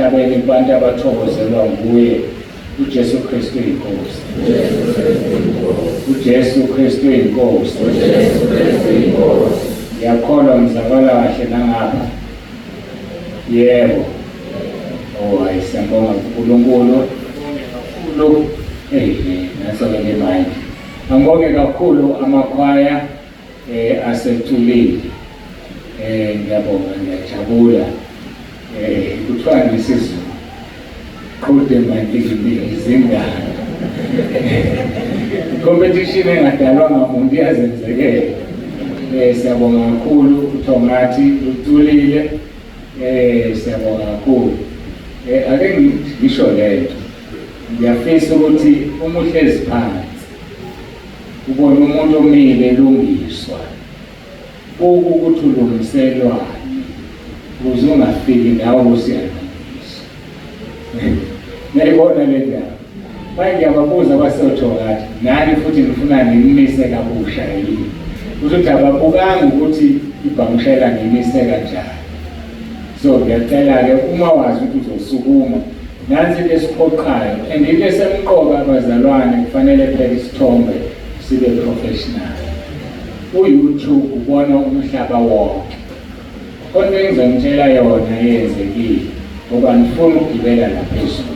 emhlabeni kubantu abathokozelwa nguye. UJesu Kristu inkosi. UJesu Kristu inkosi. UJesu Kristu inkosi. Ngiyakholwa ngizakala kahle nangapha. Yebo. Oh, hayi siyabonga uNkulunkulu. Kakhulu. Hey, naso-ke le mic. Angibonge kakhulu amakhwaya aseculile. Ngiyabonga, ngiyajabula. Kuthiwa ngesiZulu qhude mantikintiki izingane. Competition engadalwanga muntu iyazenzekela. Siyabonga kakhulu uThongathi uculile. Siyabonga kakhulu. Ake ngisho lento. Ngiyafisa ukuthi uma uhlezi phansi ubona umuntu omile elungiswa ukuthi ulungiselwani ukuze ungafiki nawe usiyalungisa. Niyayibona le ndaba. Manje ngiyababuza abasothongathi nani futhi nifuna ngimise kabusha yini? Kusho ukuthi ababukanga ukuthi ibhamushela ngimise kanjani. So ngiyacela-ke uma wazi ukuthi uzosukuma nansi into esiphoqayo and into esemqoka abazalwane kufanele phela isithombe sibe professional. U-YouTube ubona umhlaba wonke. Kodwa engizonitshela yona yenzekile ngoba ngifuna ukugibela la phezulu.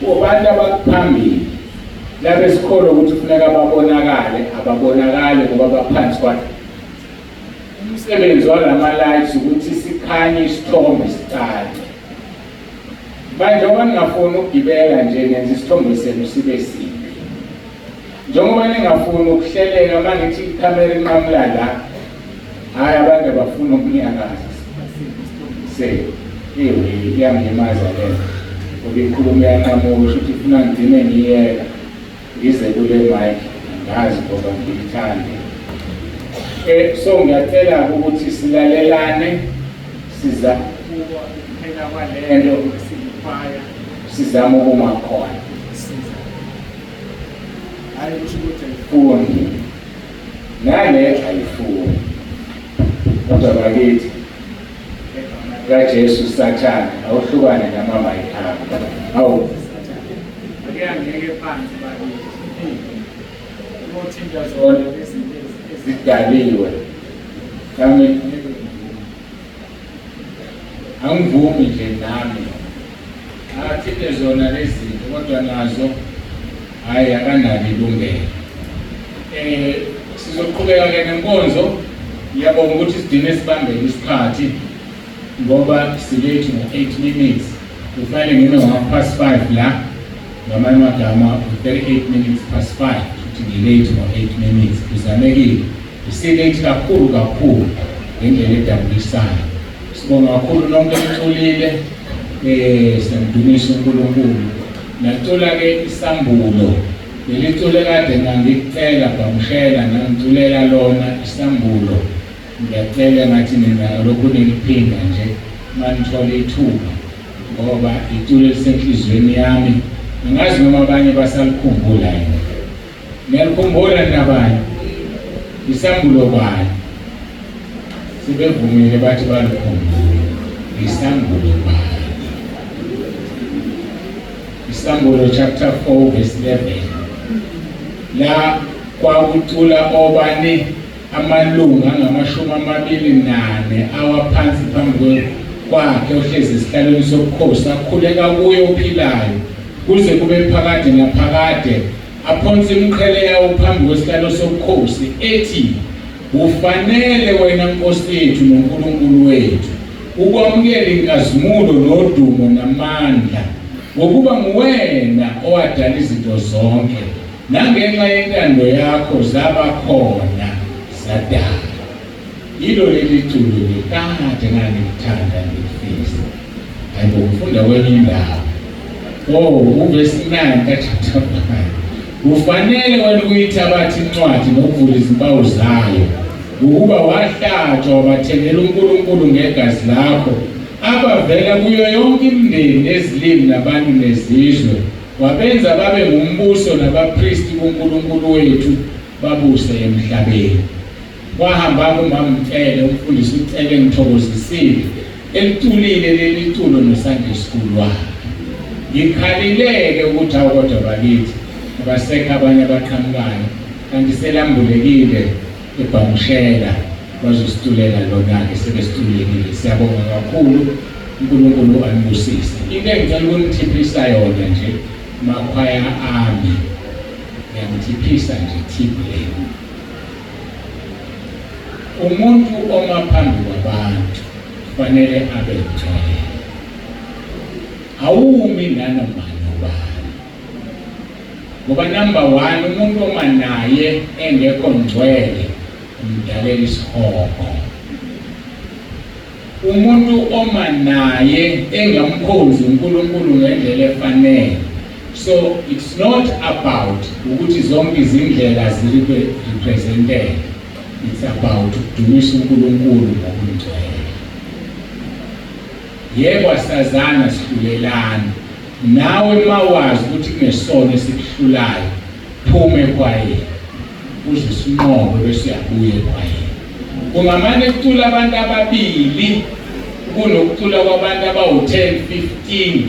Kubantu abaphambili laba esikholwa ukuthi kufuneka babonakale ababonakali ngoba baphansi kwa umsebenzi walama lights ukuthi sikhanye isithombe sicace. Manje uma ningafuni ukugibela nje nenza isithombe senu sibe sibi. Njengoba ningafuni ukuhleleka uma ngithi ikhamera inqamula la, hhayi abantu abafuni ukunyakaza senu. Ewe, iyangilimaza le nto ngoba ikhuluma iyanqamuka kusho ukuthi ifuna ngigcine ngiyeka ngize kule mic angazi ngoba ngiyithande. So ngiyacela ukuthi silalelane siza kuphela kwalento esiyifaya sizama ukuma khona. Hayi kusho ukuthi ayifuni. Nale ayifuni. Kodwa bakithi kaJesu Sathane awuhlukane namamayiki akho. Awu ake angeke phansi bakithi. Uthinta zona izinto ezidaliwe. Nami angivumi nje nami. Athinte zona lezi zinto kodwa nazo hhayi akanalo ilungelo. Sizoqhubeka ke nenkonzo. Ngiyabonga ukuthi sidine sibambele isikhathi ngoba silethi ngo-8 minutes. Kufanele ngime ngo-half past 5 la. Ngamanye amagama u-38 minutes past 5 futhi ngilate ngo-8 minutes. Kuzamekile. Isilate kakhulu kakhulu ngendlela edabukisayo. Sibonga kakhulu nonke niculile. Siyamdumisa uNkulunkulu. Nacula ke isambulo. Leli culo kade ngangikucela bhamshela ngangiculela lona isambulo. Ngiyacela ngathi nina lokhu niliphinda nje manithola ithuba ngoba iculo elisenhliziyweni yami. Angazi noma abanye basalikhumbula yini. Niyalikhumbula nabanye? Isambulo bani? Sebevumile bathi balikhumbula. Isambulo bani? Isambulo chapter 4 verse 11. La kwakucula obani amalungu angamashumi amabili nane awaphansi phambi kwakhe ohlezi esihlalweni sobukhosi akhuleka kuye ophilayo kuze kube phakade naphakade aphonse imiqhele yawo phambi kwesihlalo sobukhosi ethi ufanele wena Nkosi yethu noNkulunkulu wethu ukwamukela inkazimulo nodumo namandla ngokuba nguwena owadala izinto zonke nangenxa yentando yakho zaba khona zadala. Yilo leli culo ngikade ngangilithanda ngilifisa. Hayi bo ngifunda kwenye indawo. Oh, uvesi 9 ka-chapter 5. Ufanele wena ukuyithabatha incwadi nokuvula izimpawu zayo, ngokuba wahlatshwa wabathengela uNkulunkulu ngegazi lakho abavela kuyo yonke imindeni nezilimi nabantu nezizwe, wabenza babe ngumbuso nabapristi kuNkulunkulu wethu, babuse emhlabeni. Kwahamba kumama uCele, umfundisi uCele ngithokozisile. Eliculile leli culo no-Sunday school wakhe. Ngikhalileke ukuthi awu kodwa bakithi abasekho abanye abaqhamukayo kanti selambulekile ebhamushela bazositulela lona-ke sebesitulekile. Siyabonga kakhulu, uNkulunkulu anibusise. Into engicela ukunithiphisa yona nje makhwaya ami, ngiyangithiphisa nje tip le. Umuntu oma phambi kwabantu kufanele abe ngcwele. Awumi nanoma nobani. Ngoba number 1 umuntu oma naye engekho ngcwele umdalela isihogo. Umuntu oma naye engamkhonzi uNkulunkulu ngendlela efanele. So it's not about ukuthi zonke izindlela ziribe represented. It's about ukudumisa uNkulunkulu ngokungcwele. Yebo asazana sihlulelana. Nawe mawazi ukuthi kunesono esikuhlulayo, phuma ekwayeni. Uze usinqobe bese uyabuya ekwayeni. Kungamane kucula abantu ababili kunokucula kwabantu abawu-10 15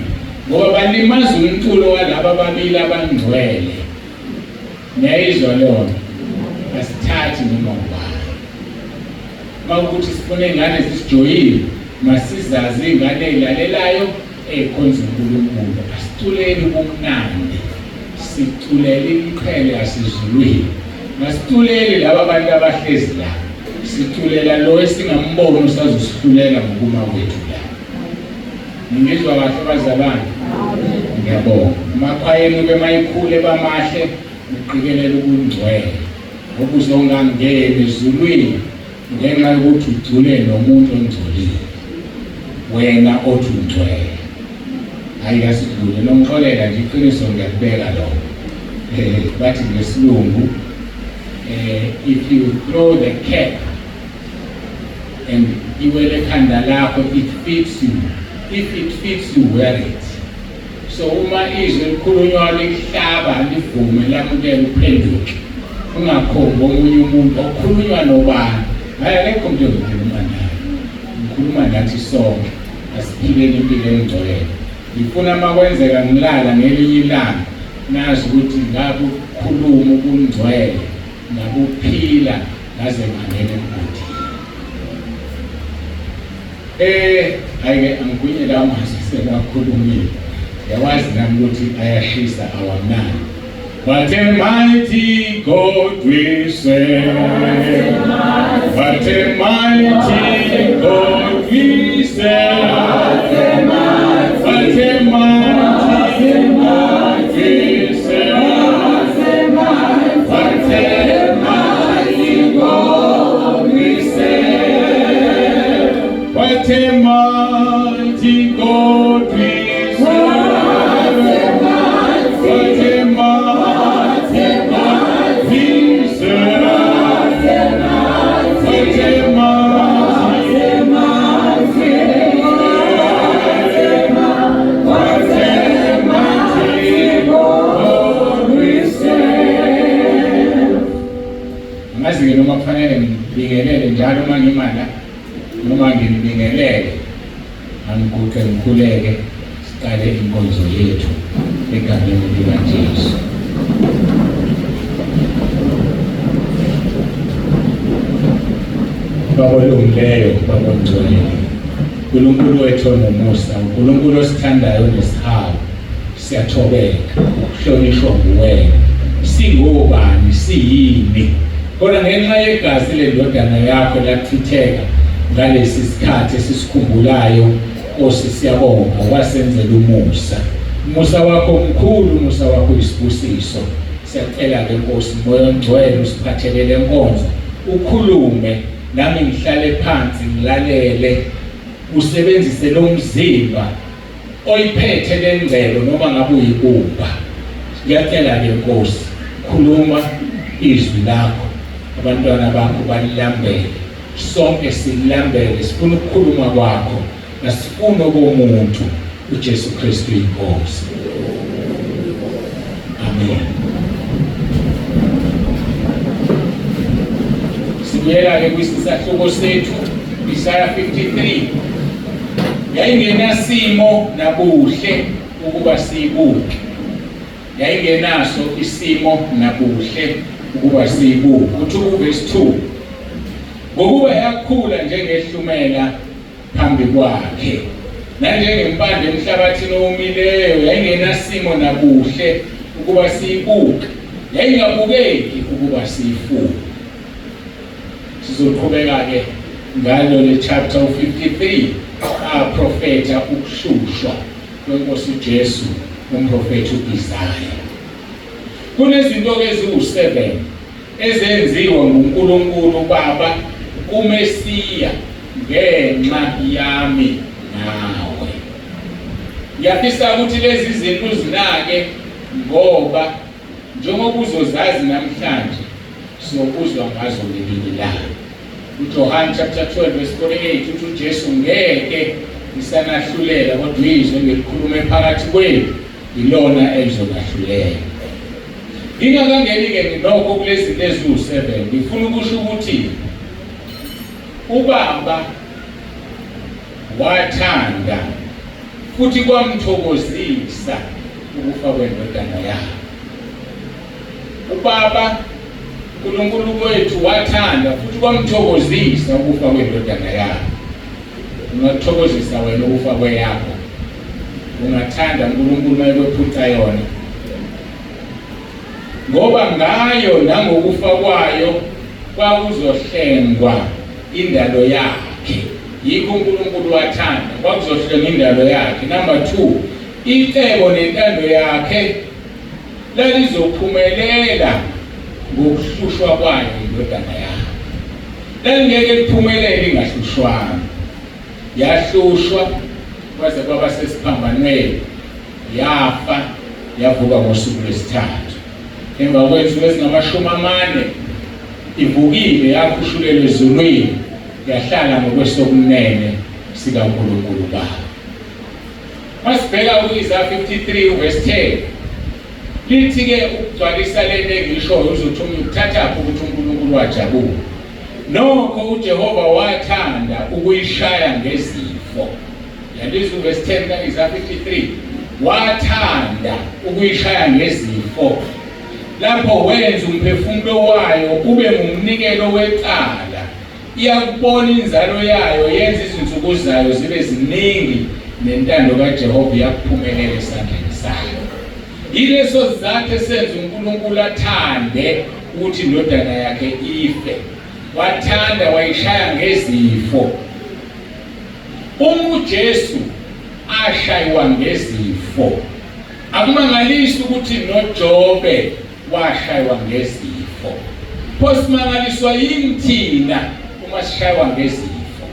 ngoba balimaza umculo walaba ababili abangcwele. Niyayizwa leyo nto? Asithathi noma ubani. Uma ukuthi sifuna iy'ngane zisijoyile, masizazi iy'ngane ey'lalelayo ey'khonza uNkulunkulu. Asiculeni ubumnandi, siculele imiqhele yasezulwini. Masiculeli laba bantu abahlezi la, siculela lo esingamboni usazosihlulela ngokuma kwethu la. Ningizwa kahle bazalwane? Ngiyabonga. Amakhwayenu ke mayikhule bamahle niqikelele ubungcwele ngoba uzongangeni ezulwini ngenxa yokuthi ugcule nomuntu ongcolile wena othi ungcwele. Hayi kasidlule nongixolela nje iqiniso ngiyakubeka lokho. Bathi ngesilungu if you throw the cap and iwele ekhanda lakho it fits you, if it fits you wear it. So uma izwi elikhulunywa likuhlaba livume lamukele uphenduke, ungakhombi omunye umuntu okhulunywa nobani. Hayi akekho umuntu engikhuluma naye, ngikhuluma nathi sonke. Asiphileni impilo engcwele. Ngifuna uma kwenzeka ngilala ngelinye ilanga nazi ukuthi ngakukhuluma ubungcwele ngakuphila ngaze ngangena emgodini. Hayi-ke angigwinye lawo mazwi sengakhulumile. Ngiyawazi nami ukuthi ayashisa awamnandi. What a mighty God we serve. What a mighty God we serve. What a mighty God we serve. What a mighty God we serve. What a mighty God we serve. What a mighty God we serve. What a mighty, what a mighty God we serve. Angazi-ke noma kufanele ngibingelele njalo uma ngima la noma nginibingelele, angiguqe ngikhuleke siqale inkonzo yethu egameni likaJesu. Baba olungileyo, Baba ongcwele, uNkulunkulu wethu onomusa, uNkulunkulu osithandayo nesihawu, siyathobeka ukuhlonishwa nguwena. Singobani, siyini? Kodwa ngenxa yegazi lendodana yakho lachitheka ngalesi sikhathi esisikhumbulayo, Nkosi siyabonga, wasenzela umusa. Umusa wakho mkhulu, umusa wakho uyisibusiso. Siyacela-ke Nkosi, Moya oNgcwele usiphathele le nkonzo, ukhulume nami ngihlale phansi ngilalele, usebenzise lo mzimba oyiphethe lengcebo noma ngabe uyibumba. Ngiyacela-ke Nkosi, khuluma izwi lakho, abantwana bakho balilambele, sonke sililambele, sifuna ukukhuluma kwakho, asifuni okomuntu. uJesu Kristu inkosi. Amen. Sibuyela-ke kwisisahluko sethu, Isaya 53. Yayingenasimo nabuhle ukuba siyibuke. Yayingenaso isimo nabuhle ukuba siyibuke. Uthi kuvesi 2 ngokuba yakhula njengehlumela phambi kwakhe nanjengempande emhlabathini owomileyo, yayingenasimo nabuhle ukuba siyibuke, yayingabukeki ukuba siyifune. Sizoqhubeka-ke ngalo le chapter u-53 aprofetha ukuhlushwa kwenkosi uJesu umprofethi uIsaya. Kunezinto-ke eziwu-7 ezenziwa nguNkulunkulu Baba kuMesiya ngenxa yami nawe. Ngiyafisa ukuthi lezi zinto uzinake ngoba njengoba uzozazi namhlanje siyokuzwa ngazo ngelinye ilanga. UJohane chapter 12 verse 48 uthi uJesu ngeke ngisanahlulela kodwa izwi engilikhulume phakathi kwenu ilona elizonahlulela. Ngingakangeni-ke nokho kulezi zinto eziwu-7 ngifuna ukusho ukuthi ubaba wathanda futhi kwamthokozisa ukufa kwendodana yakhe. Ubaba uNkulunkulu wethu wathanda futhi kwamthokozisa ukufa kwendodana yakhe. Ungakuthokozisa wena ukufa kweyakho? Ungathanda uNkulunkulu uma ekwephuca yona? Ngoba ngayo nangokufa kwayo kwakuzohlengwa indalo yakhe. Yikho uNkulunkulu wathanda kwakuzohlengwa indalo yakhe. Number 2, icebo nentando yakhe lalizophumelela ngokuhlushwa kwayo indodana yakhe. Lalingeke liphumelele ingahlushwanga. Yahlushwa kwaze kwaba sesiphambanweni, yafa, yavuka ngosuku lwesithathu. Emva kwezinsuku ezingamashumi amane ivukile, yakhushulelwa ezulwini, yahlala ngokwesokunene sikaNkulunkulu Baba. Masibheka ku-Isaya 53 uverse 10 lithi-ke ukugcwalisa le nto engiyishoyo uzothi omunye ukuthathaphi ukuthi uNkulunkulu wajabula. Nokho uJehova wathanda ukuyishaya ngezifo. Yalizwa uverse 10 ka-Isaya 53 wathanda ukuyishaya ngezifo lapho wenza umphefumulo wayo ube ngumnikelo wecala Iyakubona inzalo yayo, yenza izinsuku zayo zibe ziningi, nentando kaJehova iyakuphumelela esandleni sayo. Yileso sizathu esenza uNkulunkulu athande ukuthi indodana yakhe ife. Wathanda wayishaya ngezifo. Uma uJesu ashaywa ngezifo, akumangalisi ukuthi noJobe washaywa ngezifo. Pho simangaliswa yini thina uma sishaywa ngezifo?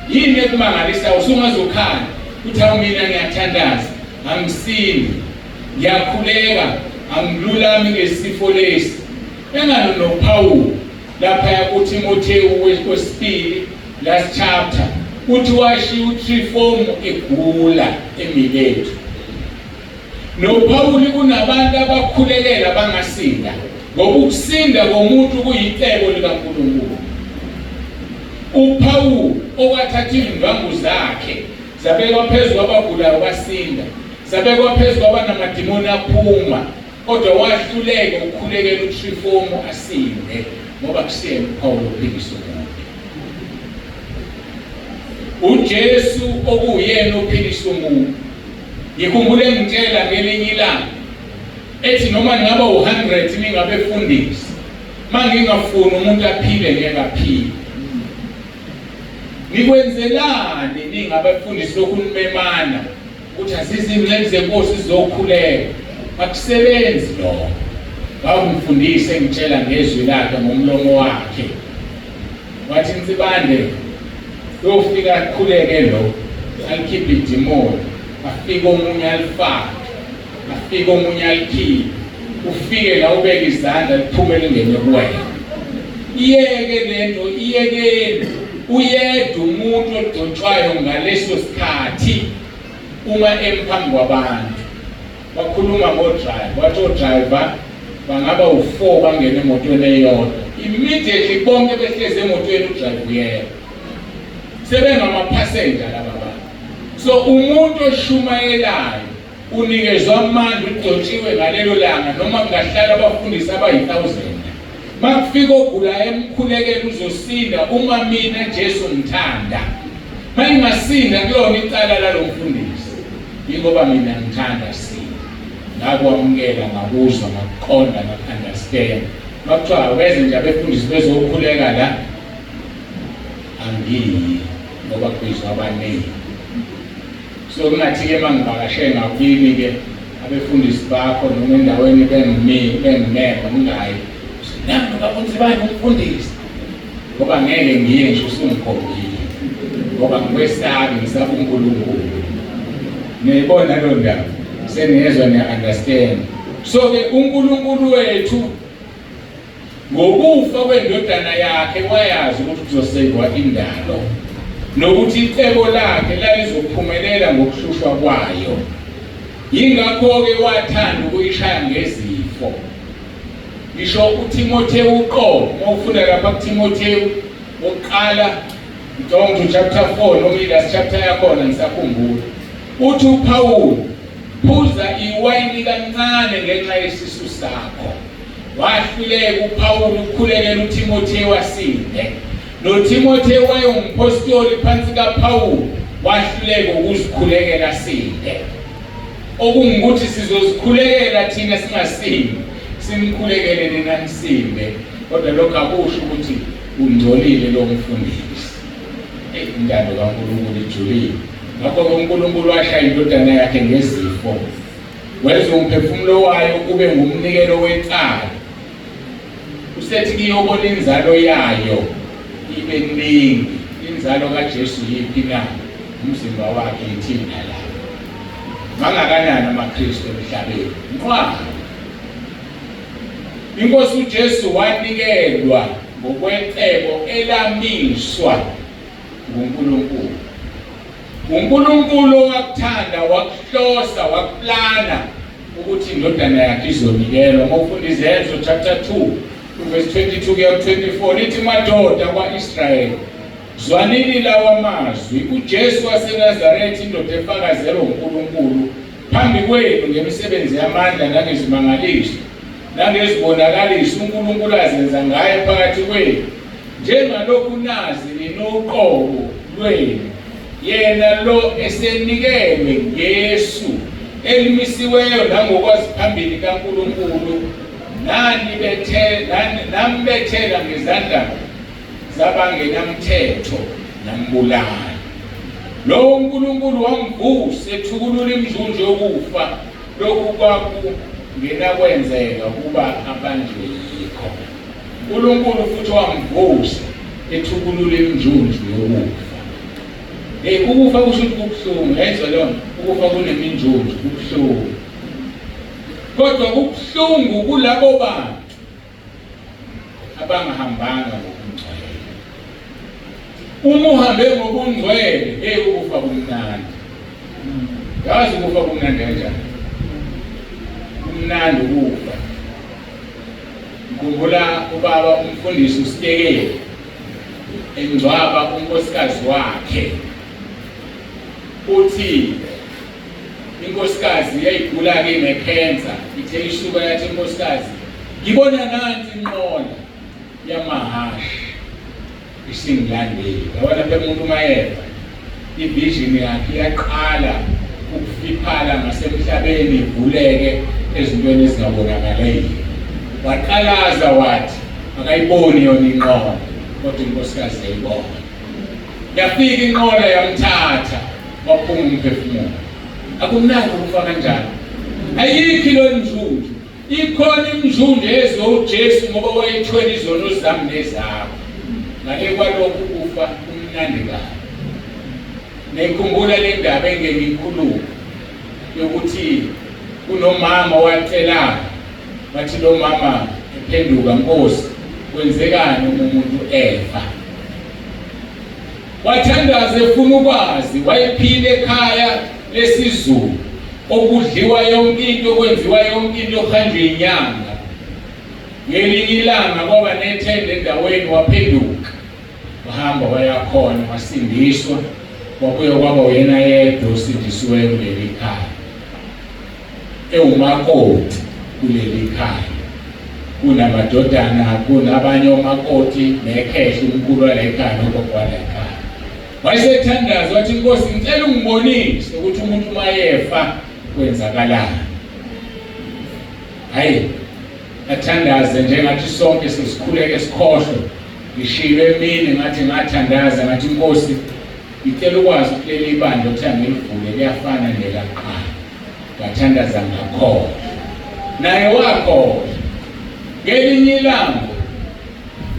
Yini ekumangalisa usungazokhala uthi awu mina ngiyathandaza angisindi ngiyakhuleka angilulami ngesifo lesi engani noPawulu laphaya kuThimothewu wesibili last chapter uthi washiya uTrifomu egula eMiletu NoPawuli kunabantu abakhulekela bangasinda ngoba ukusinda komuntu kuyicebo likaNkulunkulu. UPawulu owathatha izindwangu zakhe zabekwa phezu kwabagulayo basinda, zabekwa phezu kwabanamadimoni aphuma, kodwa wahluleka ukukhulekela uTrifomu asinde ngoba kusiyena uPawulu ophikisa umuntu. UJesu okuwuyena ophilisa umuntu. Ngikhumbule ngitshela ngelinye ilanga ethi noma ningaba u-100 ningabefundisi, mangingafuni umuntu aphile ngeke aphile. Nikwenzelani ningabefundisi lokhu nimemana ukuthi asizinceku zenkosi zizokhuleka? Akusebenzi lokho. Wawungifundisa engitshela ngezwi lakhe ngomlomo wakhe. Wathi Nsibande uyofika akhuleke lo alikhiphe idimoni afike omunye alifake afike omunye alikhiphe ufike la ubeke izandla liphume lingene kuwena iyeke lento iyekeni uyedwa umuntu odotshwayo ngaleso sikhathi uma emphambi kwabantu Wakhuluma ngo-driver, wathi o-driver bangaba u-four bangena emotweni eyodwa. Immediately bonke behlezi emotweni u-driver uyena. Sebengamaphasenja laba bantu. So umuntu oshumayelayo unikezwa amandla, ugcotshiwe ngalelo langa, noma kungahlala abafundisi abayi-1000. Makufika ogulayo emkhulekela uzosinda uma mina Jesu ngithanda. Mayingasinda kulona icala lalo mfundisi. Yingoba mina ngithanda sinda. Ngakwamukela, ngakuzwa, ngakuqonda, ngaku-understand. Makuthiwa aweze nje abefundisi bezokhuleka la, angiyi ngoba kubizwa abaningi. So kungathi-ke uma ngivakashe ngakini-ke abefundisi bakho noma endaweni bengimema ngingayi, nami bafundisi bani umfundisi, ngoba ngeke ngiye nje usungikhombile, ngoba ngikwesabi, ngisaba uNkulunkulu. Niyayibona leyo ndaba, seniyezwa, niya-understand. So-ke uNkulunkulu wethu Ngokufa kwendodana yakhe wayazi ukuthi kuzosekwa indalo nokuthi icebo lakhe lalizophumelela ngokuhlushwa kwayo. Yingakho-ke wathanda ukuyishaya ngezifo. Ngisho uThimothewu uqobo, uma ufunda lapha kuThimothewu wokuqala, ngicabanga ukuthi chapter 4 noma i-last chapter yakhona ngisakhumbula, uthi uPawulu, phuza iwayini kancane ngenxa yesisu sakho. Wahluleka uPawulu ukukhulekela uThimothewu asinde. NoThimothewu wayengumphostoli phansi kaPawulu, wahluleka ukuzikhulekela asinde. Okungukuthi sizozikhulekela thina singasindi, simkhulekele nina nisinde. Kodwa lokho akusho ukuthi ungcolile lo mfundisi. Eyi, intando kaNkulunkulu ijulile. Ngakho-ke uNkulunkulu washaya indodana yakhe ngezifo. Wenza umphefumulo wayo ube ngumnikelo wecala. Usethi kuyobona inzalo yayo ibe ningi. Inzalo kaJesu yiphi na? Umzimba wakhe yithina la. Mangakanani amaKristu emhlabeni? Nqwaba. Inkosi uJesu wanikelwa ngokwecebo elamiswa nguNkulunkulu. UNkulunkulu owakuthanda wakuhlosa wakuplana ukuthi indodana yakhe izonikelwa. Uma ufunda Izenzo chapter 2 verse 22 kuya ku-24 lithi, madoda kwa-Israyeli, zwanini lawa mazwi, uJesu waseNazaretha, indoda efakazelwa uNkulunkulu phambi kwenu ngemisebenzi yamandla nangezimangaliso nangezibonakaliso uNkulunkulu azenza ngaye phakathi kwenu, Njengalokhu nazi nina uqobo lwenu, yena lo esenikelwe ngesu elimisiweyo nangokwazi phambili kaNkulunkulu, nani bethe nambethela ngezandla zabangenamthetho nambulala. Lowo uNkulunkulu wamvusa ethukulula imizunzu yokufa, lokhu kwakungenakwenzeka ukuba abanjwe yikho. uNkulunkulu futhi wamvusa ethukulula iminjunju yokufa. Hey, ukufa kusho ukuthi kubuhlungu, yayizwa leyo nto? Ukufa kuneminjunju, kubuhlungu. Kodwa kubuhlungu kulabo bantu abangahambanga ngokungcwele. Uma uhambe ngokungcwele, hey, ukufa kumnandi. Yazi ukufa kumnandi kanjani? Kumnandi ukufa. Ngikhumbula ubaba umfundisi uSitekeli engcwaba unkosikazi wakhe. Uthi inkosikazi yayigula-ke ine-cancer, ithe isuka yathi inkosikazi, ngibona nansi inqola yamahhashi. Isingilandeli. Yabona phela umuntu uma efa ivision yakhe iyaqala ukufiphala ngasemhlabeni ivuleke ezintweni ezingabonakaliyo. Waqalaza wathi akayiboni yona inqola kodwa inkosikazi yayibona. Yafika inqola yamthatha waphuma umphefumulo. Akumnandi ukufa kanjalo. Ayikho lo njuju. Ikhona imizundu ezwe uJesu ngoba wayethwele izono zami nezakho. Ngale kwalokhu ukufa kumnandi kabi. Ngikhumbula le ndaba engeke ngiyikhulume yokuthi kunomama owacelayo wathi lo mama ephenduka, Nkosi, kwenzekani uma umuntu efa? Wathandaza efuna ukwazi, wayephila ekhaya lesiZulu okudliwa yonke into, kwenziwa yonke into, kuhanjwe inyanga. Ngelinye ilanga kwaba nethende endaweni, waphenduka. Wahamba wayakhona wasindiswa, wabuye kwaba uyena yedwa osindisiweyo kuleli khaya, ewumakoti kuleli khaya. Kunamadodana, kunabanye omakoti nekhehla, umkhulu wala ekhaya nogogo wala ekhaya. Wayesethandaza wathi, Nkosi, ngicela ungibonise ukuthi umuntu uma efa kwenzakalani. Hayi, athandaze njengathi sonke sesikhuleke sikhohlwe. Ngishilo emini ngathi ngathandaza ngathi, Nkosi, ngicela ukwazi ukuthi leli ibandla okuthiwa ngilivule liyafana nelaqala. Ngathandaza ngakholwa, naye wakholwa. Ngelinye ilanga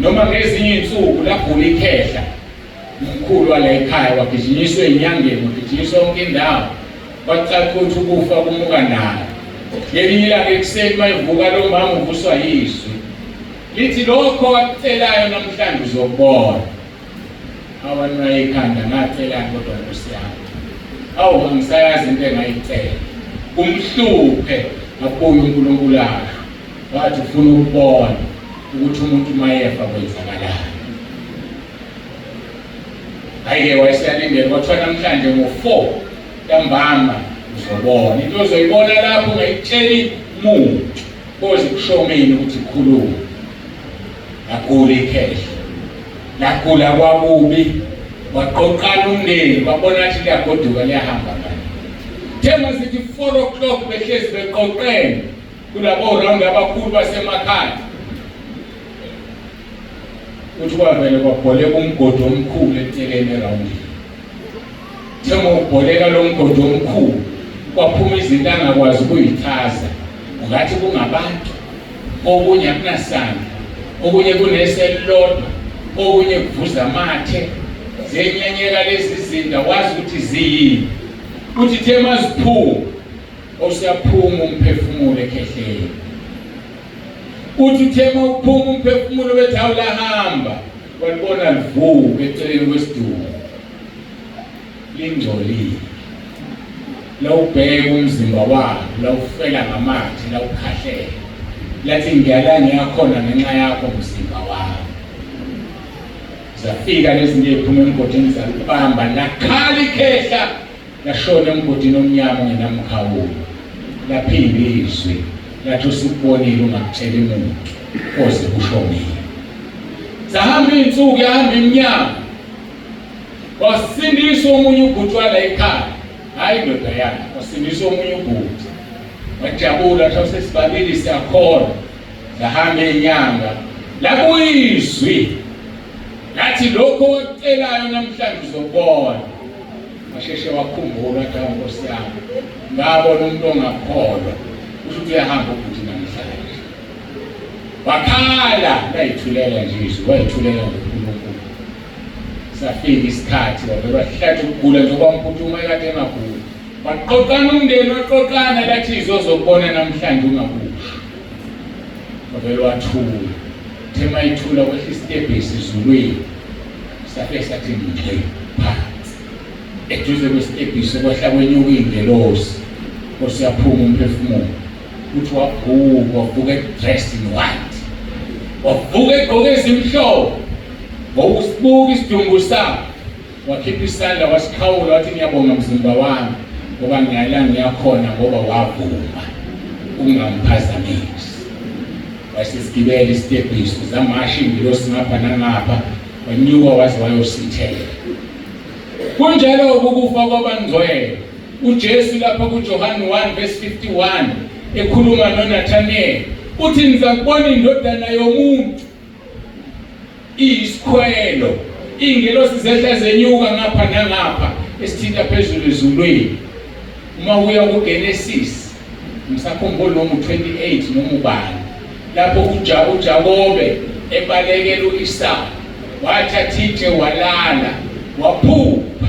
noma ngezinye iy'nsuku lagula ikhehla, umkhulu wala ekhaya, wagijinyiswa enyangeni, wagijinyiswa yonke indawo, kwacaca ukuthi ukufa kumuka naye. Ngelinye ilanga ekuseni mayivuka lo mama, uvuswa yizwi lithi, lokho akucelayo namhlanje uzokubona. Awanwaye ikhanda, ngacelani kodwa nkosi yami? Awu, angisayazi into engayicela. Kumhluphe, abuye uNkulunkulu asho, wathi ufuna ukubona ukuthi umuntu mayefa kwenzakalani. Hhayi-ke, wayeseyalindele, kwathiwa namhlanje ngo-4 ntambama uzobona into ozoyibona lapho, ungayitsheli muntu koze kusho mina ukuthi khuluma. Lagula ikhehla, lagula kwakubi, waqoqana umndeni, babona ukuthi liyagoduka, liyahamba manje. Thema sithi 4 o'clock behlezi beqoqene kulabo round abakhulu basemakhaya, uthi kwavele kwabholeka umgodi omkhulu eceleni erawundini. Thema ubholeka lo mgodi omkhulu, kwaphuma izinto angakwazi ukuyichaza, ungathi kungabantu, okunye akunasandla, okunye kunese elilodwa, okunye kuvuza amathe. Ziyenyanyeka lezi zinto, awazi ukuthi ziyini. Uthi thema ziphuma, osuyaphuma umphefumulo ekhehleni. Uthi thema uphuma umphefumulo, bethi awulahamba, walibona livuka eceleni kwesidumbu, lingcolile, lawubheka umzimba walo, lawufela ngamathe, lawukhahlela, lathi, ngiyala ngiyakhona ngenxa yakho mzimba wami. Zafika lezi zinto ey'phuma emgodini, zalibamba, lakhala ikhehla, lashona emgodini omnyama ongenamkhawulo. Laphinda izwi lathi, usukubonile ungakutsheli muntu koze kusho mina. Zahamba iy'nsuku, yahamba iminyaka, wasindiswa omunye ubhuti wala ekhaya, hhayi indoda yakhe, wasindiswa omunye ubhuti, wajabula, wathi sesibabili siyakholwa. Zahamba iy'nyanga, lakuyizwi lathi, lokho okucelayo namhlanje uzokubona. Washeshe wakhumbula, wathi, hawu nkosi yami, ngabona umuntu ongakholwa, kusho ukuthi uyahamba ubhuti namhlanje. Wakhala, layithulela nje izwi, wayithulela nje uNkulunkulu. Safika isikhathi, wavele wahlatsha ukugula nje kwamphuthuma ekade engaguli. Waqoqana umndeni, waqoqana, lathi izwi ozokubona namhlanje ungakusho. Wavele wathula. Thema ithula, kwehla isitebhisi ezulwini, safike sathi ngqi phansi eduze kwesitebhisi, kwehla kwenyuka iy'ngelosi, nkosi yaphuma umphefumulo. Uthi wavuka, wavuka dressed in white, wavuka egqoke ezimhlophe, ngokusibuka isidumbu sakhe, wakhipha isandla wasikhawula, wathi, ngiyabonga mzimba wami, ngoba ngiyala ngiyakhona ngoba wavuma ukungamphazamisi. Wayesesigibela isitebhisi, zamasha ingilosi ngapha nangapha, wanyuka waze wayosithela. Kunjalo ukufa kwabangcwele. UJesu lapha kuJohane 1 verse 51 ekhuluma noNathaniel uthi, nizakubona indodana yomuntu iyisikhwelo, iy'ngelosi zehla zenyuka ngapha nangapha, esithinta phezulu ezulwini. Uma uya kuGenesis, ngisakhumbula noma u-28 noma ubani, lapho uJakobe ebalekela u-Isaka, wathatha itshe walala, waphupha,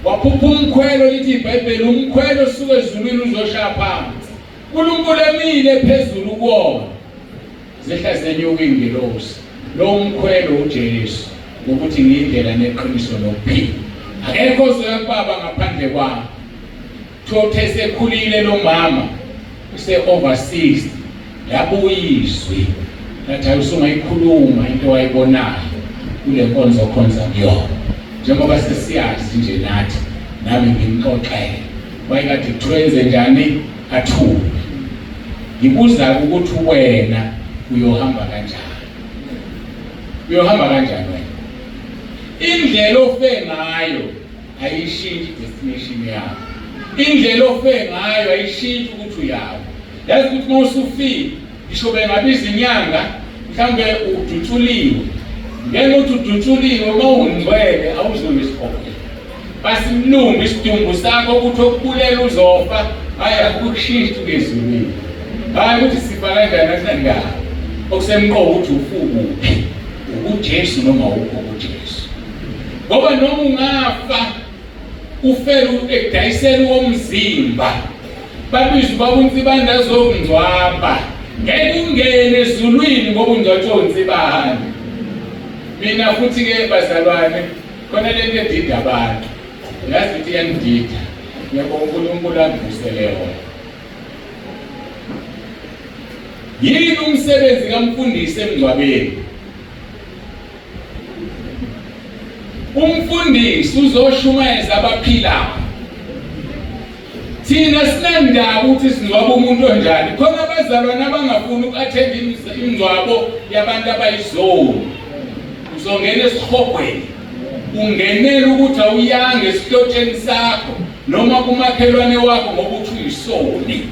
waphupha umkhwelo. Lithi iBhayibheli umkhwelo osuka ezulwini uzoshaya phansi, uNkulunkulu emile phezulu kuwona, zehla zenyuka ingelosi. Lo mkhwelo uJesu, ngokuthi ngiyindlela neqiniso nokuphila, akekho ozoya kubaba ngaphandle kwami. Thothe sekhulile lo mama, use over 60, labuya izwi lathi, hayi, usungayikhuluma into wayibonayo. Kule nkonzo okhonza kuyona, njengoba sesiyazi nje nathi, nami ngimxoxele wayekade kuthiwa enze njani, athule. Ngibuza ukuthi wena uyohamba kanjani? Uyohamba kanjani wena? Indlela ofe ngayo ayishintshi destination yakho. Indlela ofe ngayo ayishintshi ukuthi uyaphi. Yazi ukuthi uma usufile, ngisho bengabiza inyanga, mhlawumbe udutshuliwe, ngeke uthi udutshuliwe uma ungcwele awuzobe esihogweni. Basimlungu isidumbu sakho ukuthi okubulela uzofa, hhayi akukushintsha ukezulwini. Hhayi ukuthi sifa kanjani akunandaba. Okusemqoka ukuthi ufukuphi, ukuJesu noma awukho kuJesu. Ngoba noma ungafa ufele ekudayiseni komzimba, babiza ubaba uNsibande azokungcwaba, ngeke ungene ezulwini ngoba ungcwatshwe uNsibande. Mina futhi-ke bazalwane, khona lento edida abantu, yazi ukuthi iyangidida. Ngiyabonga uNkulunkulu angivusele yona. Yini umsebenzi kamfundisi emngcwabeni? Umfundisi uzoshumayeza abaphilayo. Thina sinandaba ukuthi singcwaba umuntu onjani. Khona abazalwane abangafuni uku-athenda imingcwabo yabantu abayizoni. Uzongena esihogweni, ungenela ukuthi awuyanga esihlotsheni sakho noma kumakhelwane wakho ngoba uthi uyisoni.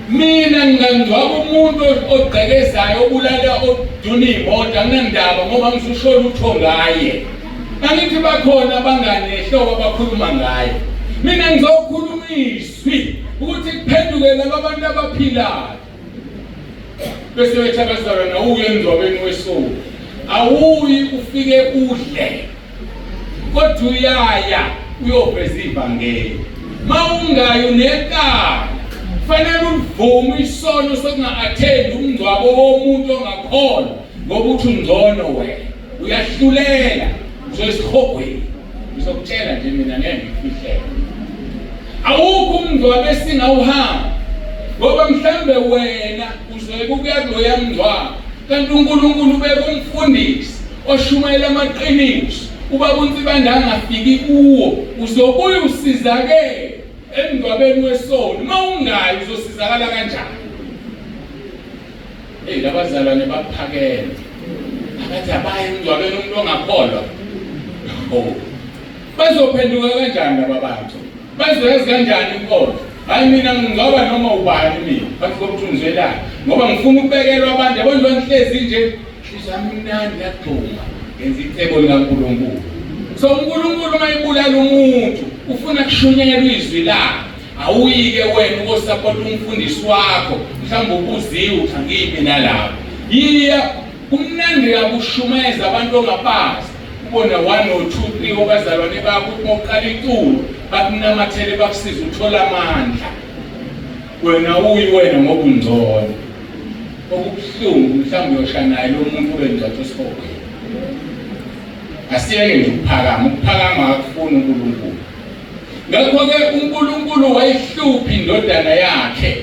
Mina ngingangcwaba umuntu ogqekezayo, obulala, oduna iy'moto, anginandaba ngoba ngisusho lutho ngaye. Angithi bakhona abangani nehlobo abakhuluma ngaye. Mina ngizokhuluma izwi ukuthi kuphenduke laba bantu abaphilayo. Bese bethi abazalwane awuyi emngcwabeni wesono. Awuyi ufike udle. Kodwa uyaya uyoveza ivangeli. Mawungayi unecala. Fanele uvume isono sokunga-athendi umngcwabo womuntu ongakholwa ngoba uthi ungcono wena. Uyahlulela uzoyisihogweni. Ngizokutshela nje mina ngeke ngikufihlele. Awukho umngcwabo esingawuhamba ngoba mhlambe wena uzoyeka ukuya kuloya mngcwabo kanti uNkulunkulu ubeka umfundisi oshumayela amaqiniso ubaba uNsibande angafiki kuwo, uzobuya usizakele emngcwabeni wesono. Uma ungayi uzosizakala kanjani? Hey, labazalwane baphakeme abathi abaye emngcwabeni umuntu ongakholwa. Oh, bazophenduka kanjani laba bantu? Bazoyazi kanjani inkonzo? Hayi mina ngingcwaba noma ubani mina, bathi komthunzwelana ngoba ngifuna ukubekelwa abantu. Yabo nje ngihlezi nje, nhliziyo yami imnandi yagxuma, ngenza icebo likaNkulunkulu. So uNkulunkulu uma ebulala umuntu ufuna kushunyayelwa izwi lakhe. Awuyike wena ukosapota umfundisi wakho, mhlawumbe ubuziwe ukuthi angimi nalapho. Yiya, kumnandi kabi ukushumayeza abantu ongabazi. Ubona 1 or 2 3 obazalwane bakho uma uqala iculo bakunamathele bakusiza uthola amandla. Wena uyi wena ngoba ungcono. Okubuhlungu mhlawumbe uyosha naye lo muntu obengcwatshwa esihogweni. Asiyeke nje ukuphakama, ukuphakama akufuni uNkulunkulu. Ngakho-ke uNkulunkulu wayihlupha indodana yakhe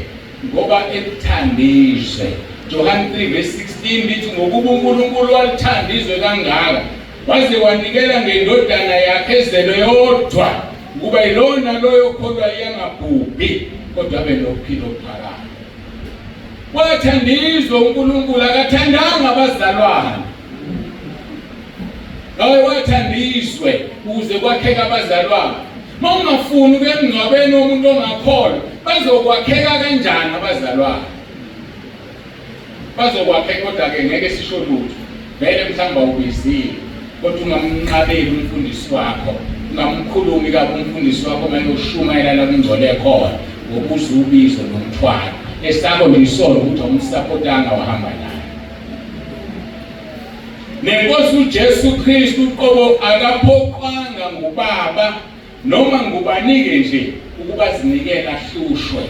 ngoba ekuthanda izwe. Johane 3 verse 16 lithi ngokuba uNkulunkulu walithanda izwe kangaka waze wanikela ngendodana yakhe ezelwe yodwa ukuba yilona loyo okholwa iyangabhubhi kodwa abe nokuphila okuphakade. Wathanda izwe uNkulunkulu, akathandanga abazalwane. Ngawe wathanda izwe ukuze kwakheke abazalwane. Uma ungafuni ukuya emngcwabeni womuntu ongakholwa, bazokwakheka kanjani abazalwane? Bazokwakheka kodwa-ke ngeke sisho lutho. Vele mhlawumbe awubiziwe, kodwa ungamnqabeli umfundisi wakho, ungamkhulumi kabi umfundisi wakho uma eyoshumayela la kungcole khona, ngoba uze ubizo nomthwalo. Esakho nje isono ukuthi awumsapotanga wahamba naye. Nenkosi uJesu Kristu uqobo akaphoqwanga ngubaba noma ngubani-ke nje ukuba zinikele ahlushwe.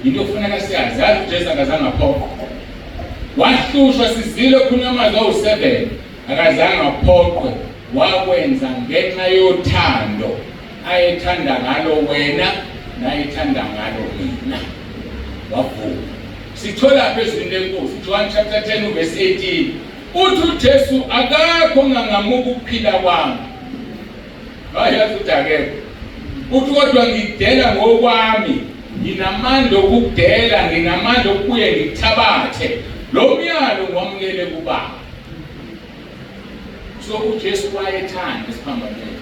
Yinto okufuneka siyazi. Yazi uJesu akazange aphoqwe. Wahlushwa sizile khulunywa amazwi awu-7 akazange aphoqwe. Wakwenza ngenxa yothando ayethanda ngalo wena nayethanda ngalo mina. Wavuma. Sithola phezulu lenkosi John chapter 10 verse 18. Uthi uJesu akakho ongangamuka ukuphila kwami. Hayi yazi ukuthi akekho. Uthi kodwa ngidela ngokwami, nginamandla okukudela, nginamandla okubuye ngikuthabathe. Lo myalo ngiwamukele kubaba. So uJesu wayethanda esiphambanweni.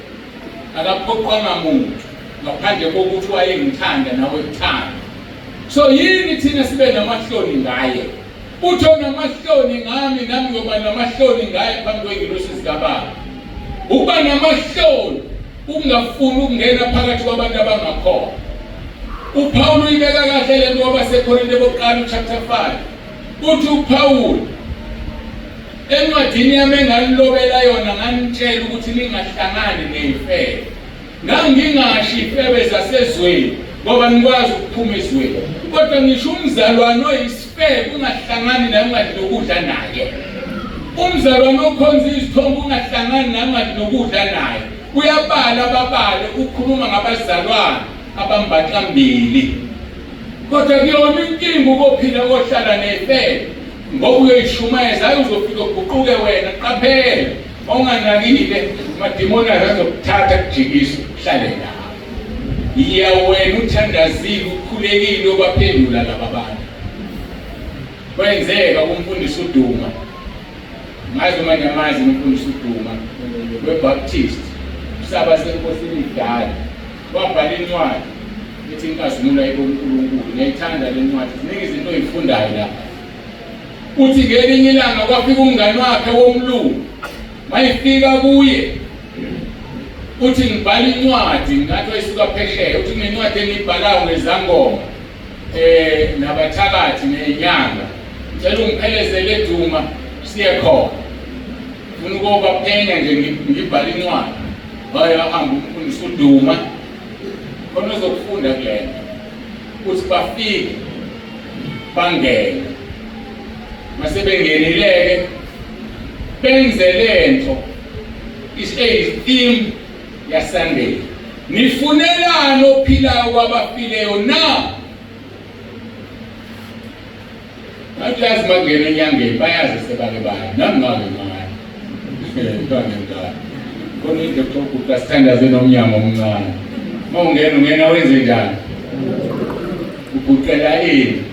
Akaphoqwanga muntu ngaphandle kokuthi wayengithanda nawe kuthanda. So yini thina sibe namahloni ngaye? Uthi onamahloni ngami nami ngiyoba namahloni ngaye phambi kwengilosi zikababa. Ukuba namahloni ukungafuni ukungena phakathi kwabantu abangakholwa. UPawulu uyibeka kahle le nto kwabaseKorinte bokuqala uchapter 5. Uthi uPawulu encwadini yami enganilobela yona nganitshela ukuthi ningahlangani neyifebe. Ngangingasho ifebe zasezweni ngoba ngikwazi ukuphuma ezweni. Kodwa ngisho umzalwane oyisifebe ungahlangani naye ungadli nokudla naye. Umzalwane okhonza izithombe ungahlangani naye ungadli nokudla naye. Uyabala ababale ukhuluma ngabazalwane abambaxambili. Kodwa kuyona inkinga ukophila kohlala nefebe ngoba uyoyishumayeza hayi uzofika uguquke wena qaphela Unganakile madimoni akazokuthatha kujikisa uhlale nawo. Iya wena uthandazile ukhulekile obaphendula laba bantu. Kwenzeka kumfundisi uDuma. Ngazi uma niyamazi umfundisi uDuma weBaptist. Usaba senkosini kudala. Wabhala incwadi ethi inkazimulo ayikoNkulunkulu. Ngiyayithanda le ncwadi. Ziningi izinto oyifundayo lapha. Uthi ngelinye ilanga kwafika umngani wakhe womlungu, mayifika kuye uthi ngibhala incwadi ngathi wayisuka phesheya, uthi kunencwadi engiyibhalayo ngezangoma eh nabathakathi nezinyanga, ngicela ungiphelezele eDuma siye khona, funa ukuyobaphenya nje ngibhala incwadi. Waye wahamba umfundisi uDuma khona uzokufunda kulento ukuthi bafike bangene masebengenile-ke benze lento is a theme yaSunday nifunelani ophilayo kwabafileyo na ngathi yazi makungena enyangeni bayazi sebake baya nami ngake ngaya ngake ngaya khona into ekuthiwa sithandaze nomnyango omncane uma ungena ungena wenze njani uguqela ini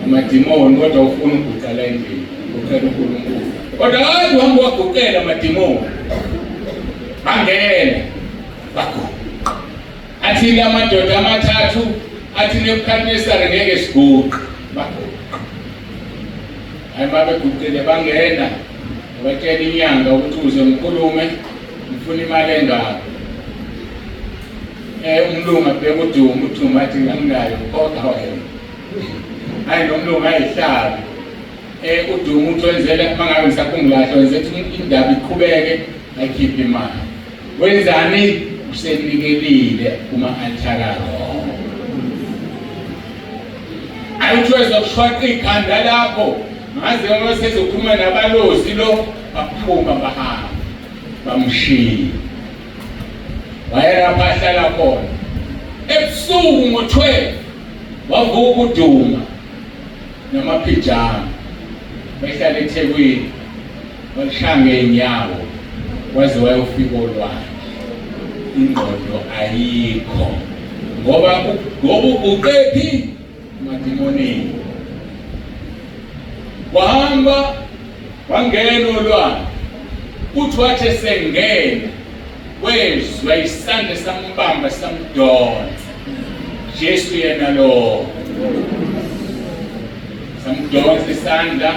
amadimoni kodwa ufuna uguqela endlini uguqela uNkulunkulu kodwa hayi uhamba waguqela amadimoni bangena baguqa athi amadoda amathathu athi Nebukadnesari ngeke siguqe baguqa hayi babeguqile bangena batshela inyanga ukuthi uze ngikhulume ngifuna imali engaka eh umlungu abheka uDuma uDuma athi nganginayo kodwa wena hayi lo mlungu ayihlabi eh uDuma uthi wenzele mangabe ngisakhumbula kahle wenze ukuthi indaba iqhubeke ayikhiphe imali wenzani usenikelile kuma-altar ayuthi wezokushwaqa ikhanda lapho ngaze uma sezokhuluma nabalozi lo baphuma bahamba bamshiya wayelapha ahlala khona ebusuku ngo-12 wavuka uduma namaphijama behlala eThekwini walishaya ngeenyawo waze wayofika olwandle ingqondo ayikho ngoba ngoba uguqephi madimonini wahamba wangena olwandle uthi wathi esengena wezwa isandla sambamba samdonsa Jesu yena lo samdonsa isandla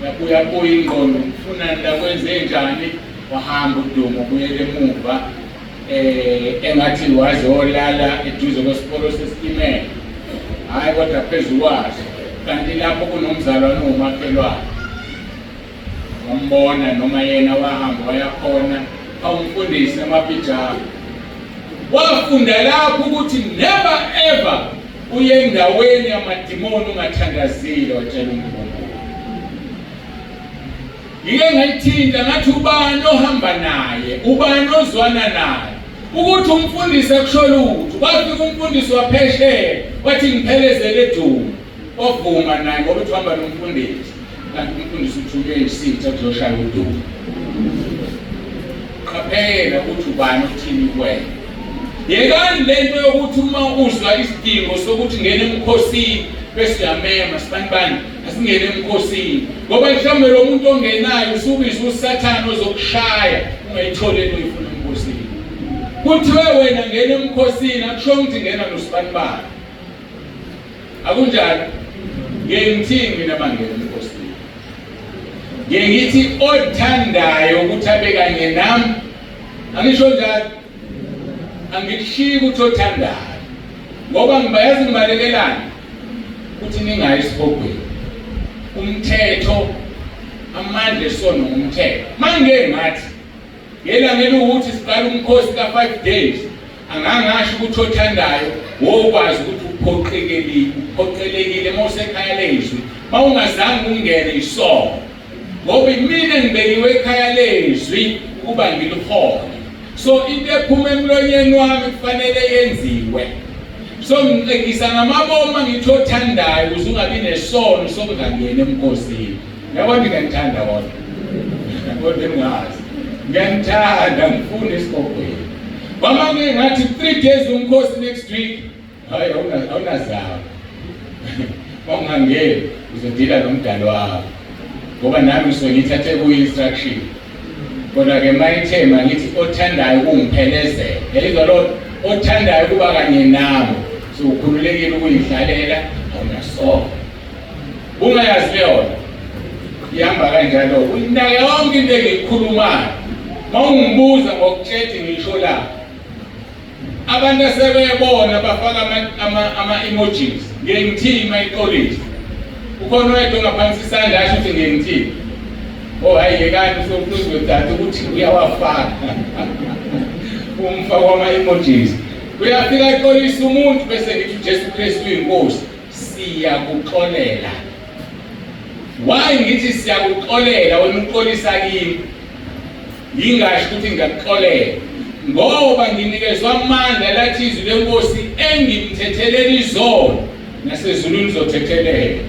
yabuya buya ingqondo ngifuna ndakwenze njani wahamba udumo ubuyele emuva eh engathi wazolala eduze kwesipolo sesitimela hayi kodwa phezu kwaso kanti lapho kunomzalwane omakhelwane wambona noma yena wahamba wayakhona awumfundisi amapijama wafunda lapho ukuthi never ever uye endaweni yamadimoni ungathandazile watshela uNkulunkulu Ngike ngayithinta ngathi ubani ohamba naye, ubani ozwana naye. Ukuthi umfundisi akusho lutho. Kwafika umfundisi waphesheya wathi ngiphelezele edumo. Wavuma naye ngoba uthi uhamba nomfundisi, kanti umfundisi uthunywe yisitha kuzoshaya udumo. Qaphela ukuthi ubani uthini kuwena. Yekani lento yokuthi uma uzwa isidingo sokuthi ngene emkhosini bese uyamema sibani bani asingene emkhosini, ngoba mhlawumbe lo muntu ongenayo usubiza uSathane ozokushaya ungayitholi into oyifuna emkhosini. Kuthiwe wena ngena emkhosini, akusho ukuthi ngena nosibani bani. Akunjalo? Ngeke ngithini mina mangena emkhosini. Ngeke ngithi othandayo ukuthi abe kanye nami. Angisho njalo. Angikushiyi ukuthi othandayo. Ngoba ngibayazi ngibalekelani ukuthi ningayi esihogweni. Umthetho amandla esono ngumthetho. Mangeke ngathi Ngelanga eliwukuthi siqala umkhosi ka-five days, angangasho ukuthi othandayo wokwazi ukuthi uphoqekelile, uphoqelekile uma usekhaya lezwi, uma ungazange ungene isono. Ngoba imina ngibekiwe ekhaya lezwi ukuba ngilihole. So into ephuma emlonyeni wami kufanele yenziwe. So ngixegisa ngamabomu ngithi othandayo ukuze ungabi nesono sokungangeni emkhosini. Yabona ngiyanithanda kodwa. Kodwa engazi. Ngiyanithanda ngifuna esigogweni. Mama ngeke ngathi 3 days umkhosi next week. Hayi awunazaba. Mawungangeni uzodila nomdalo wakho. Ngoba nami ngisuke ngithathe ku instruction. Kodwa ke mayithema ngithi othandayo ukungiphelezela. Yayizwa lo othandayo kuba kanye nami. So ukhululekile ukuyihlalela awunasono. Ungayazi leyo ihamba kanjalo. Uyinake yonke into engiyikhulumayo. Mawungibuza ngokutshela ngisho la. Abantu asebebona bafaka ama-emojis. Ngeke ngithini mayixolisa. Ukhona oyedwa ongaphansi isandla asho ukuthi ngeke ngithini. Oh hayi yekani usokuzodada ukuthi uyawafaka. Umfaka wama-emojis. Uyafika exolisa umuntu bese ngithi uJesu Kristu uyinkosi. Siyakuxolela. Why ngithi siyakuxolela wena uxolisa kimi? Ngingasho ukuthi ngiyakuxolela ngoba nginikezwa amandla lathi izwi lenkosi engimthethelela izono nasezulwini uzothethelela.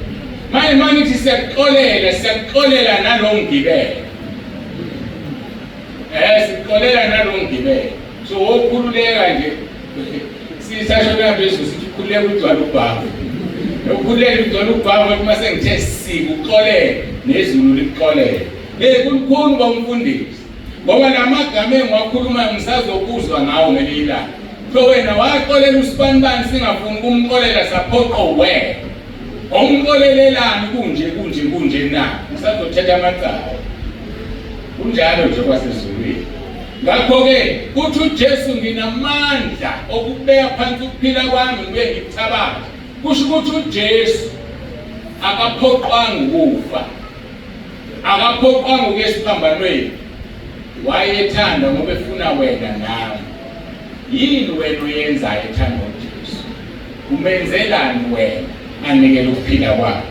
Manje mangithi siyakuxolela, siyakuxolela nalo ngibele. Sikuxolela nalo ngibele. So wokhululeka nje. Sisasho phezulu sithi ukhululeka ugcwala ubhavu. Ukhululeka ugcwala ubhavu uma sengithe sikuxolele nezulu likuxolele. Hey kulikhulu bomfundisi. Ngoba lamagama engiwakhulumayo ngisazokuzwa ngawo ngelinye ilanga. So wena waxolela usibanibani singafuni ukumxolela saphoqo wena. Omxolelelani kunje kunje kunje na? Ngisazothetha amacala. Kunjalo nje kwasezulwini. Ngakho-ke kuthi uJesu nginamandla okubeka phansi ukuphila kwami ngibuye ngikuthabathe. Kusho ukuthi uJesu akaphoqwanga ukufa. Akaphoqwanga ukuya esiphambanweni. Wayethanda ngoba efuna wena nami. Yini wena oyenzayo ethanda uJesu? Umenzelani wena anikele ukuphila kwakhe?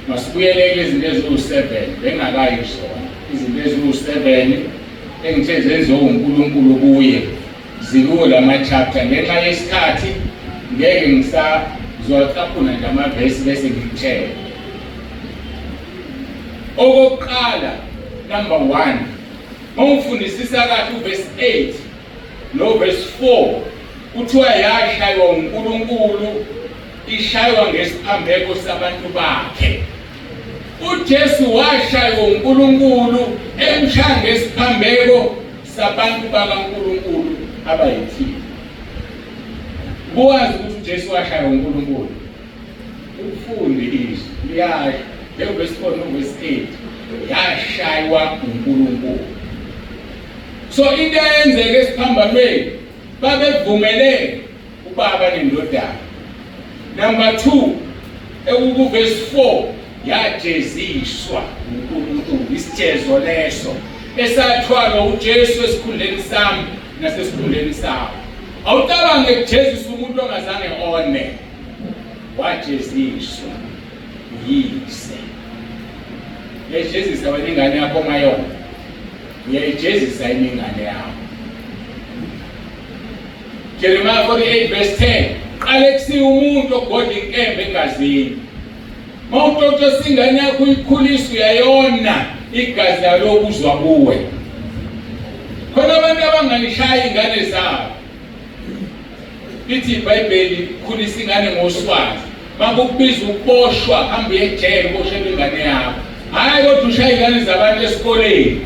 Masibuyele izinto eziwu-7 bengakayi kuzona. Izinto eziwu-7 engithe zenziwe uNkulunkulu kuye zikuwo lama-chapter. Ngenxa yesikhathi ngeke ngisazocaphuna nje amavesi bese ngikutshela. Okokuqala, number 1, mawufundisisa kahle uverse 8 no verse 4 kuthiwa yashaywa uNkulunkulu ishaywa ngesiphambeko sabantu bakhe. uJesu washaywa uNkulunkulu emshaya ngesiphambeko sabantu bakaNkulunkulu abayithile. Kuwazi ukuthi uJesu washaywa uNkulunkulu. Ufunde izwi liyasho njengoverse 4 noverse 8 yashaywa uNkulunkulu. So into eyenzeka esiphambanweni babevumelene ubaba nendodana. Number 2 ekuku-verse 4 yajeziswa uNkulunkulu isijezo leso esathwalwa uJesu esikhundleni sami nasesikhundleni sakho. Awucabange kujezisa umuntu ongazange one. Wajeziswa uyise. Uyayijezisa wena ingane yakho mayona. Uyayijezisa ingane yakho. Jeremiah 48 verse 10. Uqalekisiwe umuntu ogodla inkemba egazini. Mawutotosa ingane yakho uyikhulisa uyayona igazi layo lokuzwa kuwe. Khona abantu abangayishaya ingane zabo. Lithi iBhayibheli khulisa ingane ngoswazi. Makukubiza ukuboshwa hamba uye ejele uboshelwe ingane yakho. Hhayi kodwa ushaya ingane zabantu esikoleni.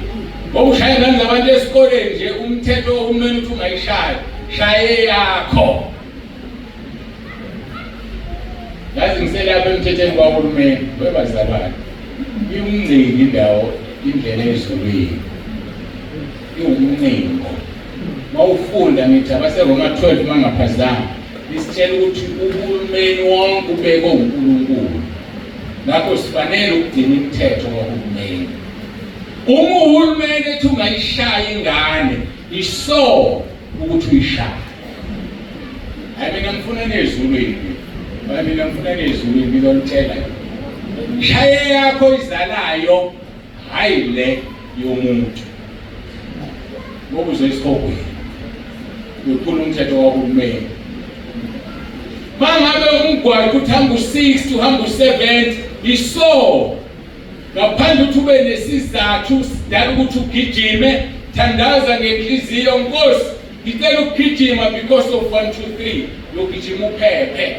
Ngoba ushaya ingane zabantu esikoleni nje umthetho wohulumeni uthi ungayishayi. Shaye yakho. Yazi ngiselapha emthethweni kwahulumeni webazalwane. Iwumncingo indawo indlela ezulwini. Iwumncingo. Mawufunda ngithi abaseRoma 12 mangaphazami isitshela ukuthi uhulumeni wonke ubekwe uNkulunkulu. Ngakho sifanele ukugcina imithetho kahulumeni. Uma uhulumeni ethi ungayishaya ingane, iso ukuthi uyishaye. Hayi mina ngifuna nezulwini. Hayi mina ngifuna nezulwini ngizonitshela. Shaye yakho izalayo hayi le yomuntu. Ngoba uzoyisihogweni. Uphula umthetho wahulumeni. Mangabe umgwaqo uthi hamba u-60 uhamba u-70 iso ngaphandle ukuthi ube nesizathu sidala ukuthi ugijime thandaza ngenhliziyo nkosi ngicela ukugijima because of 1 2 3 uyogijima uphephe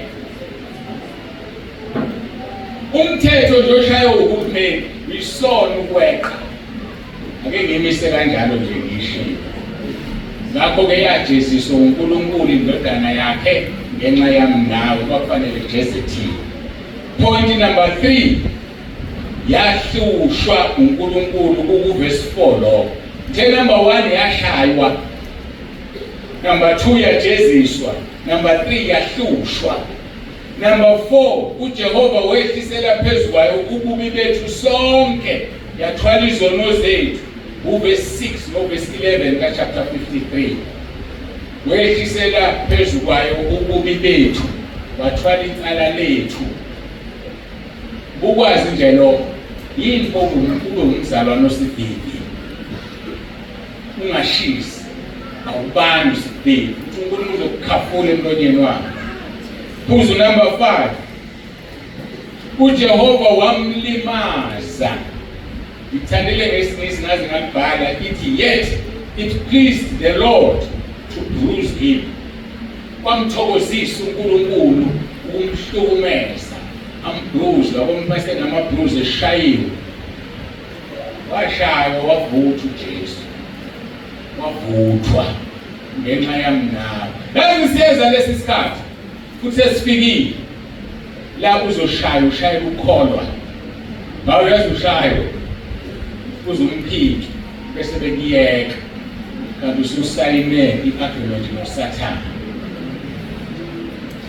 umthetho nje oshaywe uhulumeni yisona ukweqa ake ngimise kanjalo nje ngishiye ngakho-ke yajeziswa uNkulunkulu indodana yakhe ngenxa yami nawe kwakufanele kujeze thina. Point number 3 yahlushwa uNkulunkulu kukuvesi 4 lokho. Nje number 1 yashaywa, number 2 yajeziswa, number 3 yahlushwa. Number 4 uJehova wehlisela phezu kwayo ububi bethu sonke yathwala izono zethu. Uvesi 6 novesi 11 ka chapter 53. Wehlisela phezu kwayo ububi bethu wathwala icala lethu. Ukwazi nje lokho yini ube umzalwane osibhebhi ungashisi awubani usibhebhi uthi uNkulunkulu uzokukhafula emlonyeni wakhe. Phuzu number 5 uJehova wamlimaza. Ngithandile ngesiNgisi ngaze ngalibhala ithi yet it pleased the Lord to bruise him. Kwamthokozisa uNkulunkulu ukumhlukumeza ambruise labo mase namabruise eshayiwe. Washaywa wavuthwa uJesu. Wavuthwa ngenxa yami nawe. Yazi siyeza lesi sikhathi futhi sesifikile la uzoshaya ushayela ukukholwa ngawe uyazi ushaye uzumphiki bese bekuyeka kanti ususayine i-agreement nosathane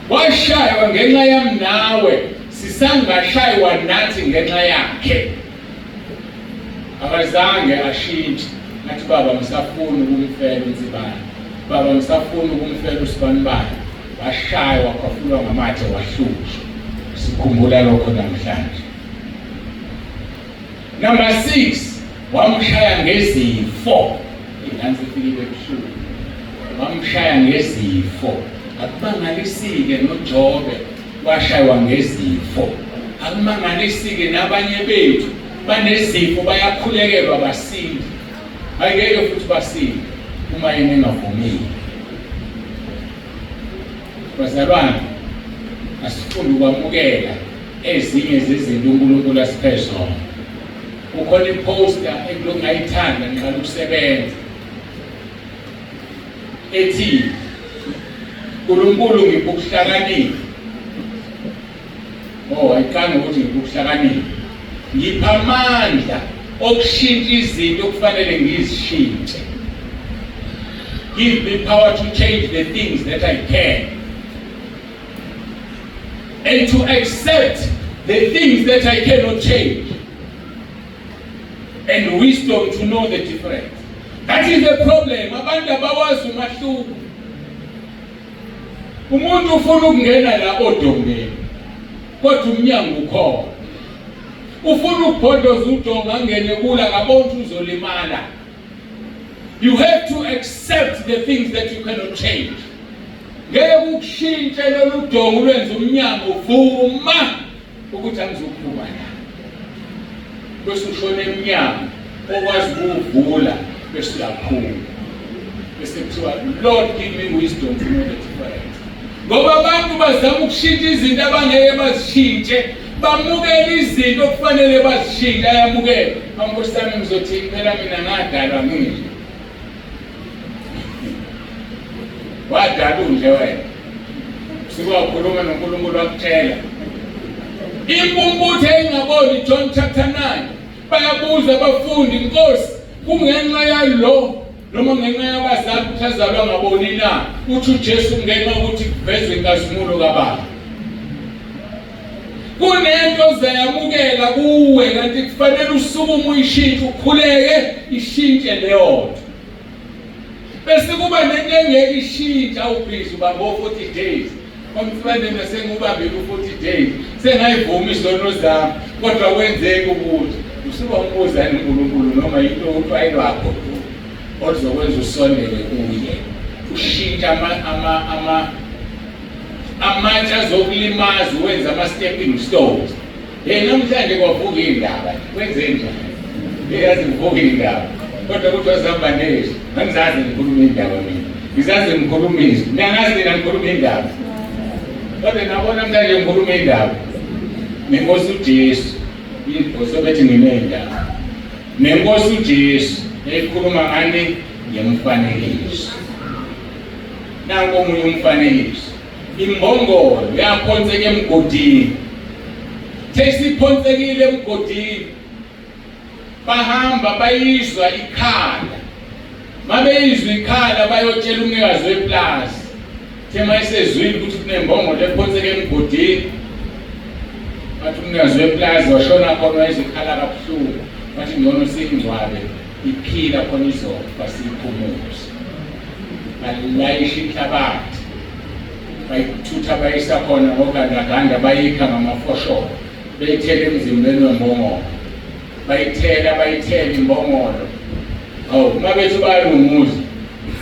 washaywa ngenxa yami nawe sisangashaywa nathi ngenxa yakhe akazange ashintshe ngathi baba ngisafuna ukumfela uNsibane baba ngisafuna ukumfela usibanibani washaywa wakhafulwa ngamathe wahlushwa sikhumbula lokho namhlanje number 6 wamshaya ngezifo inansi ifikile ebuhlungu wamshaya ngezifo akubangalisike noJobe washaywa ngezifo akumangalisike nabanye bethu banezifo bayakhulekelwa basinde ayingeke futhi basinde uma yena engavumile bazalwane asifunde ukwamukela ezinye zezinto uNkulunkulu asiphe zona kukhona iposter engilokhu ngayithanda ngiqala ukusebenza ethi uNkulunkulu ngipha ukuhlakanipha oh ayiqangi ukuthi ngipha ukuhlakanipha ngipha amandla okushintsha izinto okufanele ngizishintshe give me power to change the things that I can and to accept the things that I cannot change and wisdom to know the difference. That is the problem. Abantu abawazi umahluko. Umuntu ufuna ukungena la odongeni kodwa umnyango ukhona. Ufuna ukubhodloza udonga angene kula ngabona ukuthi uzolimala. You have to accept the things that you cannot change. Ngeke ukushintshe lolu donga ulwenze umnyango, vuma ukuthi angizukuphuma la. Bese ushona emnyango okwazi ukuwuvula bese uyaphuma. Bese kuthiwa Lord give me wisdom to know the difference. Ngoba abantu bazama ukushintsha izinto abangeke bazishintshe, bamukele izinto okufanele bazishintshe, ayamukele. Nkosi yami ngizothi phela mina ngadalwa nginje. Wadala unje wena. Usuke wakhuluma noNkulunkulu wakutshela. Impumputhe engaboni John chapter 9 bayabuza abafundi Nkosi kungenxa yalo noma ngenxa yabazali ukuthi azalwa ngaboni na uthi uJesu ngenxa ukuthi kuvezwe inkazimulo kaBaba kunento ozayamukela kuwe kanti kufanele usukume uyishintshe ukhuleke ishintshe leyo nto bese kuba nento engeke ishintshe awubhizi uba ngo-40 days Omfane sengubambile u-40 days sengayivuma izono zami kodwa kwenzeka ukuthi usuke umbuza uNkulunkulu noma into utwayi lwakho oluzokwenza usondele kuye ushintsha ama ama ama amatshe azokulimaza uwenza ama-stepping stones. Hey, namhlanje kwavuka iy'ndaba kwenze njani? Yazi kuvuka iy'ndaba kodwa kuthiwa zihamba nezwi. Angizazi ngikhuluma iy'ndaba mina, ngizazi ngikhuluma izwi. Mina angazi mina ngikhuluma iy'ndaba, kodwa nabona namhlanje ngikhuluma iy'ndaba nenkosi uJesu inkosi obethi nginey'ndaba nenkosi uJesu eyikhuluma ngani ngemfanekiso. Nanku omunye umfanekiso. Imbongolo yaphonseka emgodini. Sesiphonsekile emgodini. Bahamba bayizwa ikhala. Mabeyizwa ikhala bayotshela umnikazi weplazi. Thema esezwile ukuthi kunembongolo ephonseke emgodini. Bathi umnikazi weplazi washona khona wayezikhala kabuhlungu. Bathi ngcono singcwabe iphila khona izofa siyiphumuze. Balayisha inhlabathi bayithutha bayisa khona ngogandaganda bayikha ngamafosholo beyithela emzimbeni wembongolo bayithela bayithela imbongolo awu uma bethi bayalunguza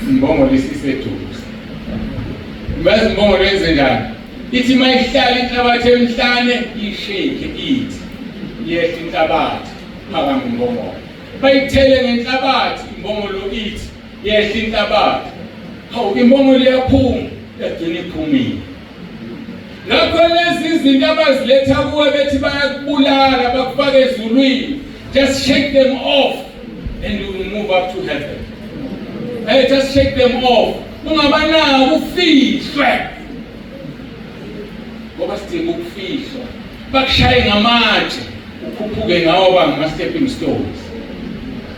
imbongolo isiseduze bazi imbongolo yenze njani ithi uma ihlala inhlabathi emhlane ishake ithi yehla inhlabathi phakama imbongolo bayithele ngenhlabathi imbongolo ithi yehla inhlabathi hawu imbongolo iyaphuma yagcina iphumile ngakho lezi zinto abaziletha kuwe bethi bayakubulala bakufake ezulwini just shake them off and you will move up to heaven hey just shake them off ungabanako ufihlwe ngoba sidinga ukufihlwa bakushaye ngamatshe ukhuphuke ngawo bangama-stepping stones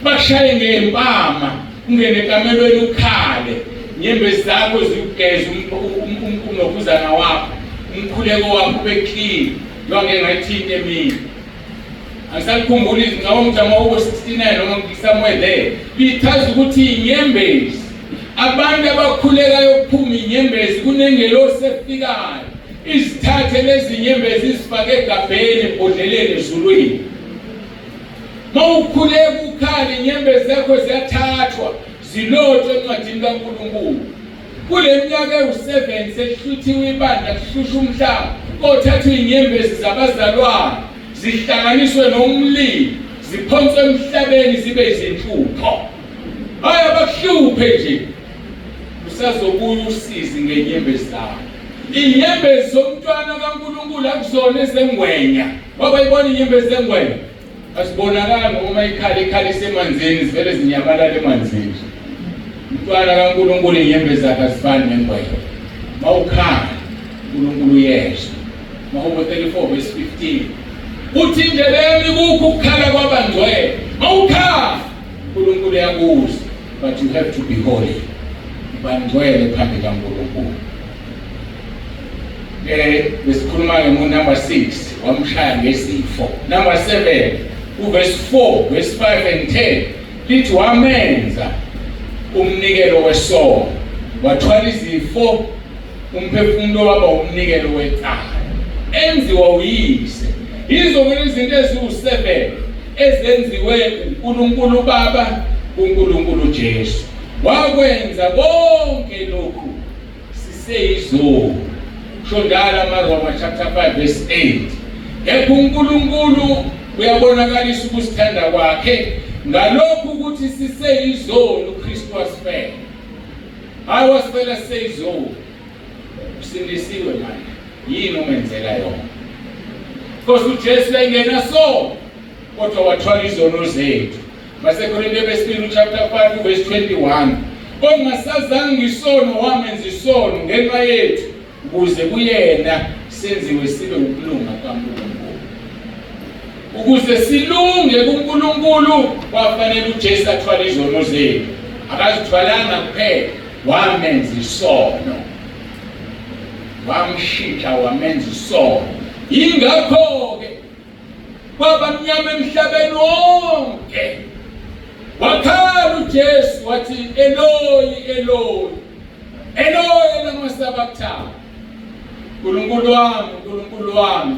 bakushaye ngempama ungene ekamelweni ukhale nyembezi zakho zikugeza umnokhuzana wakho umkhuleko wakho ube clean njengoba ngayithinta emini angisakukhumbuli ngicabanga ukuthi amahubo 69 noma somewhere there lichaza ukuthi inyembezi abantu abakhulekayo kuphuma inyembezi kunengelosi efikayo izithathe lezi nyembezi izifake egabheni ebhodleleni ezulwini mawukhuleka ukhala inyembezi zakho ziyathathwa zilotshwe encwadini kaNkulunkulu kule minyaka ewu-7 sekuhluthiwe ibandla kuhlusha umhlaba kothathwa iy'nyembezi zabazalwane zihlanganiswe nomlilo ziphonswe emhlabeni zibe izinhlupho hhayi abakuhluphe nje usazobuya usizi ngenyembezi zakho inyembezi zomntwana kaNkulunkulu akuzona ezengwenya ngoba ibona inyembezi zengwenya asibonakali ngoba ikhala ikhala isemanzini zivele zinyamalala emanzini umntwana kaNkulunkulu inyembezi zakhe azifani nengwenya mawukhala uNkulunkulu uyezwa Mahubo 34 verse 15 uthi indlebe yami kukho ukukhala kwabangcwele mawukhala uNkulunkulu uyakuzwa but you have to be holy bangcwele phambi kaNkulunkulu eh besikhuluma ke number 6 wamshaya ngesifo number 7 uverse 4 verse 5 and 10 lithi wamenza umnikelo wesono wathwala izifo umphefumulo waba umnikelo wecala enziwa uyise yizo izinto eziwu-7 ezenziwe uNkulunkulu Baba uNkulunkulu Jesu wakwenza konke lokhu. Siseyizoni. Kusho njalo amaRoma chapter 5 verse 8. Kepha uNkulunkulu uyabonakalisa ukusithanda kwakhe ngalokhu ukuthi siseyizoni uKristu wasifela. Hayi wasifela siseyizoni. Usindisiwe manje. Yini omenzela yona? Nkosi uJesu yayingena so kodwa wathwala izono zethu. BaseKorinte besibili chapter 5 verse 21. Ongasazange isono wamenza isono ngenxa yethu ukuze kuyena senziwe sibe ukulunga kaNkulunkulu. Ukuze silunge kuNkulunkulu kwafanele uJesu athwale izono zethu. Akazithwalanga kuphela, wamenza isono. Wamshintsha wamenza isono. Yingakho-ke kwaba mnyama emhlabeni wonke. Wakhala uJesu wathi Eloi Eloi Eloi lama sabachthani. Nkulunkulu wami, Nkulunkulu wami,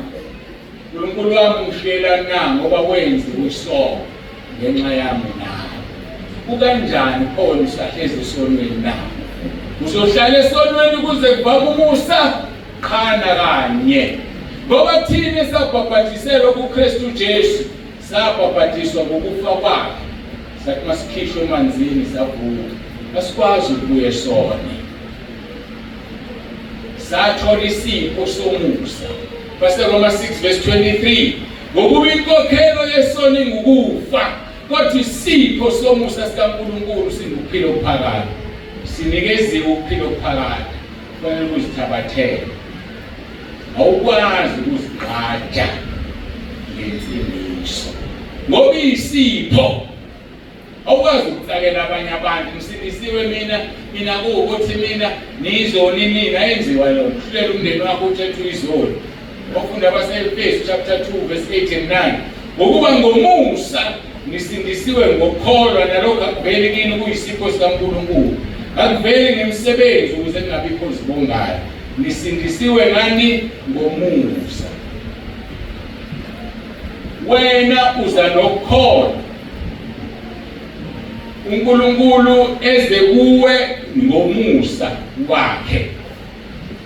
Nkulunkulu wami ngishiyela na ngoba wenze usono ngenxa yami nawe. Kukanjani pho usahlezi esonweni na? Uzohlala esonweni kuze kuvame umusa? Qhana kanye. Ngoba thina esabhabhadiselwa kuKristu Jesu sabhabhadiswa ngokufa kwakhe. Sathi masikhishwe emanzini savuka. Asikwazi ukubuye sone. Sathola isipho somusa. BaseRoma 6 verse 23 ngokuba inkokhelo yesono ingukufa kodwa isipho somusa sikaNkulunkulu singukuphila okuphakade. Sinikeziwe ukuphila okuphakade. Kufanele ukuzithabathela. Awukwazi ukuzigqaja ngensindiso ngoba isipho. Awukwazi ukutsakela abanye abantu ngisindisiwe mina, mina kuwukuthi mina niyizoni nina yenziwa lo kuhlulela umndeni wakho uthethe uyizoni. Wafunda abaseEfesu chapter 2 verse 8 and 9 ngokuba ngomusa nisindisiwe ngokukholwa nalokhu akuveli kini kuyisipho sikaNkulunkulu akuveli ngemisebenzi ukuze kungabikho zibongayo nisindisiwe ngani ngomusa wena uza nokukholwa uNkulunkulu eze kuwe ngomusa wakhe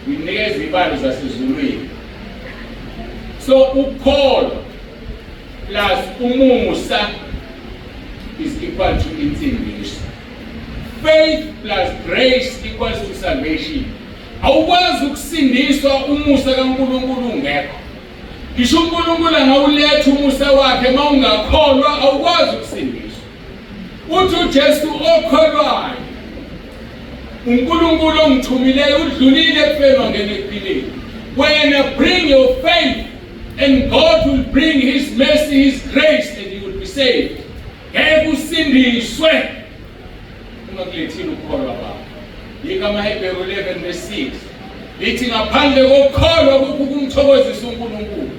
uyinikeza ibalo zasezulwini so ukukholwa plus umusa is equal to insindiso. Faith plus grace equals to salvation. Awukwazi ukusindiswa umusa kaNkulunkulu ungekho. Ngisho uNkulunkulu angawuletha umusa wakhe uma ungakholwa awukwazi ukusindiswa. Uthi uJesu okholwayo uNkulunkulu ongithumileyo udlulile ekufeni wangena ekuphileni. Wena bring your faith and God will bring his mercy, his grace and you will be saved. Ngeke usindiswe ungakulethile ukukholwa kwakho. Yikho amaHebheru 11 verse 6 lithi ngaphandle kokukholwa kukho ukumthokozisa uNkulunkulu.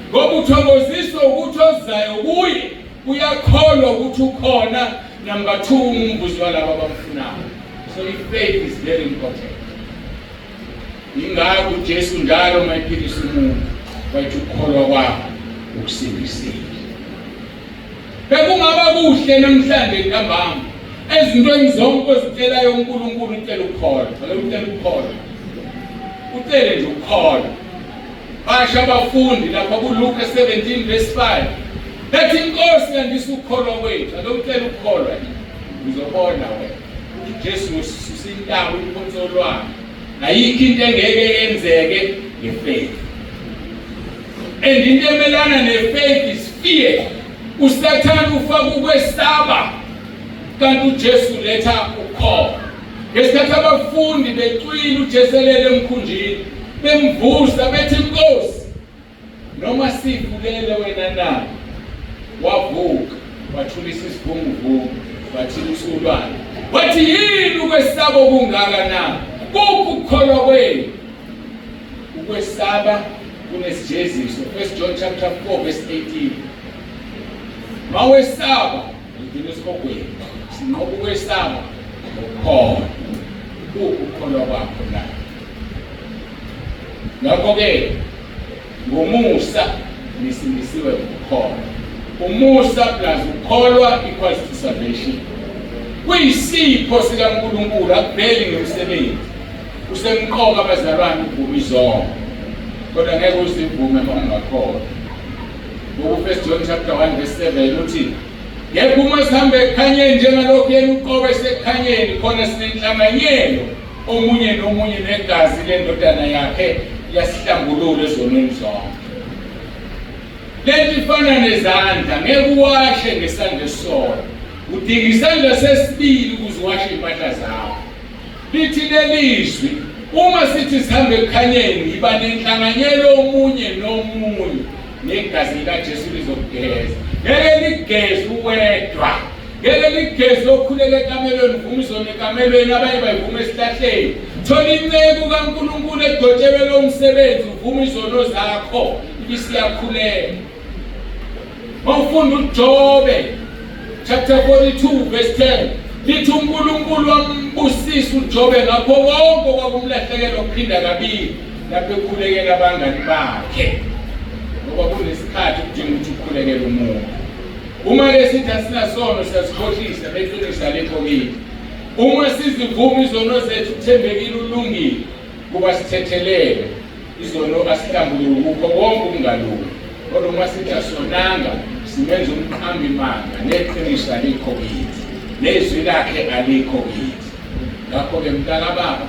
Ngoba uthokoziswa ukuthi ozayo kuye uyakholwa ukuthi ukhona, number 2 umvuzo walabo abamfunayo. So faith is very important. Ingakho uJesu njalo uma ephilisa umuntu wathi ukukholwa kwakho ukusindisile. Bekungaba kuhle namhlanje ntambama ezintweni zonke ozicelayo uNkulunkulu ucela ukukholwa. Ake ucele ukukholwa. Ucele nje ukukholwa. Basho abafundi lapha kuLuka 17 verse 5. Bethi inkosi yandisa ukukholwa kwethu. Ake ucele ukukholwa nje. Uzobona wena. Jesu ususa intaba uyiphonse olwandle. Ayikho into engeke yenzeke ngefaith. And into emelana nefaith is fear. USathane ufaka ukwesaba kanti uJesu uletha ukholo. Ngesikhathi abafundi becwile uJesu elele emkhunjini bemvusa bethi Nkosi Noma sivulele wena na? Wavuka wathulisa isivunguvungu wathi usulwane wathi yini ukwesaba okungaka na? Kuphi ukukholwa kwenu? Ukwesaba kunesijeziso. 1 John chapter 4 verse 18. Mawesaba ugcina esihogweni. Sinqoba ukwesaba ngokukholwa. Kuphi ukukholwa kwakho na? Ngakho-ke ngomusa nisindisiwe ngokukholwa. Umusa plus ukukholwa equals to salvation. Kuyisipho sikaNkulunkulu akuveli ngemisebenzi. Kusemqoka abazalwane ukuvuma izono, kodwa ngeke uzivume uma ungakholwa. Ngoba uFirst John chapter 1 verse 7 uthi kepha uma sihambe ekukhanyeni njengalokhu yena uqobo esekukhanyeni, khona sinenhlanganyelo omunye nomunye, negazi lendodana yakhe liyasihlambulula ezonweni zonke. Lento ifana nezandla, ngeke uwashe ngesandla esisodwa, udinga isandla sesibili ukuze uwashe impahla zakho. Lithi lelizwi, uma sithi sihambe ekukhanyeni, yiba nenhlanganyelo omunye nomunye, negazi likaJesu lizokugeza. Ngeke ligeze uwedwa, ngeke ligeze okhuleka ekamelweni, uvuma izono ekamelweni, abanye bayivuma esihlahleni. Thola inceku kaNkulunkulu egcotshelwe lo msebenzi, uvuma izono zakho, ibisiyakhuleka. Mawufunda uJobe chapter 42 verse 10 lithi uNkulunkulu wambusisa uJobe ngakho konke okwakumlahlekela okuphinda kabili lapho ekhulekela abangani bakhe, ngoba kunesikhathi ukudinga ukuthi ukhulekele umuntu. Uma ke sithi asinasono siyazikhohlisa, beqinisa alikho kithi. Uma sizivuma izono zethu, uthembekile ulungile kuba sithethelele izono asihlambuluki kukho konke ukungalungi. Kodwa uma sithi asonanga, simenza umqambi manga, neqiniso alikho kithi, nezwi lakhe alikho kithi. Ngakho-ke mntakababa,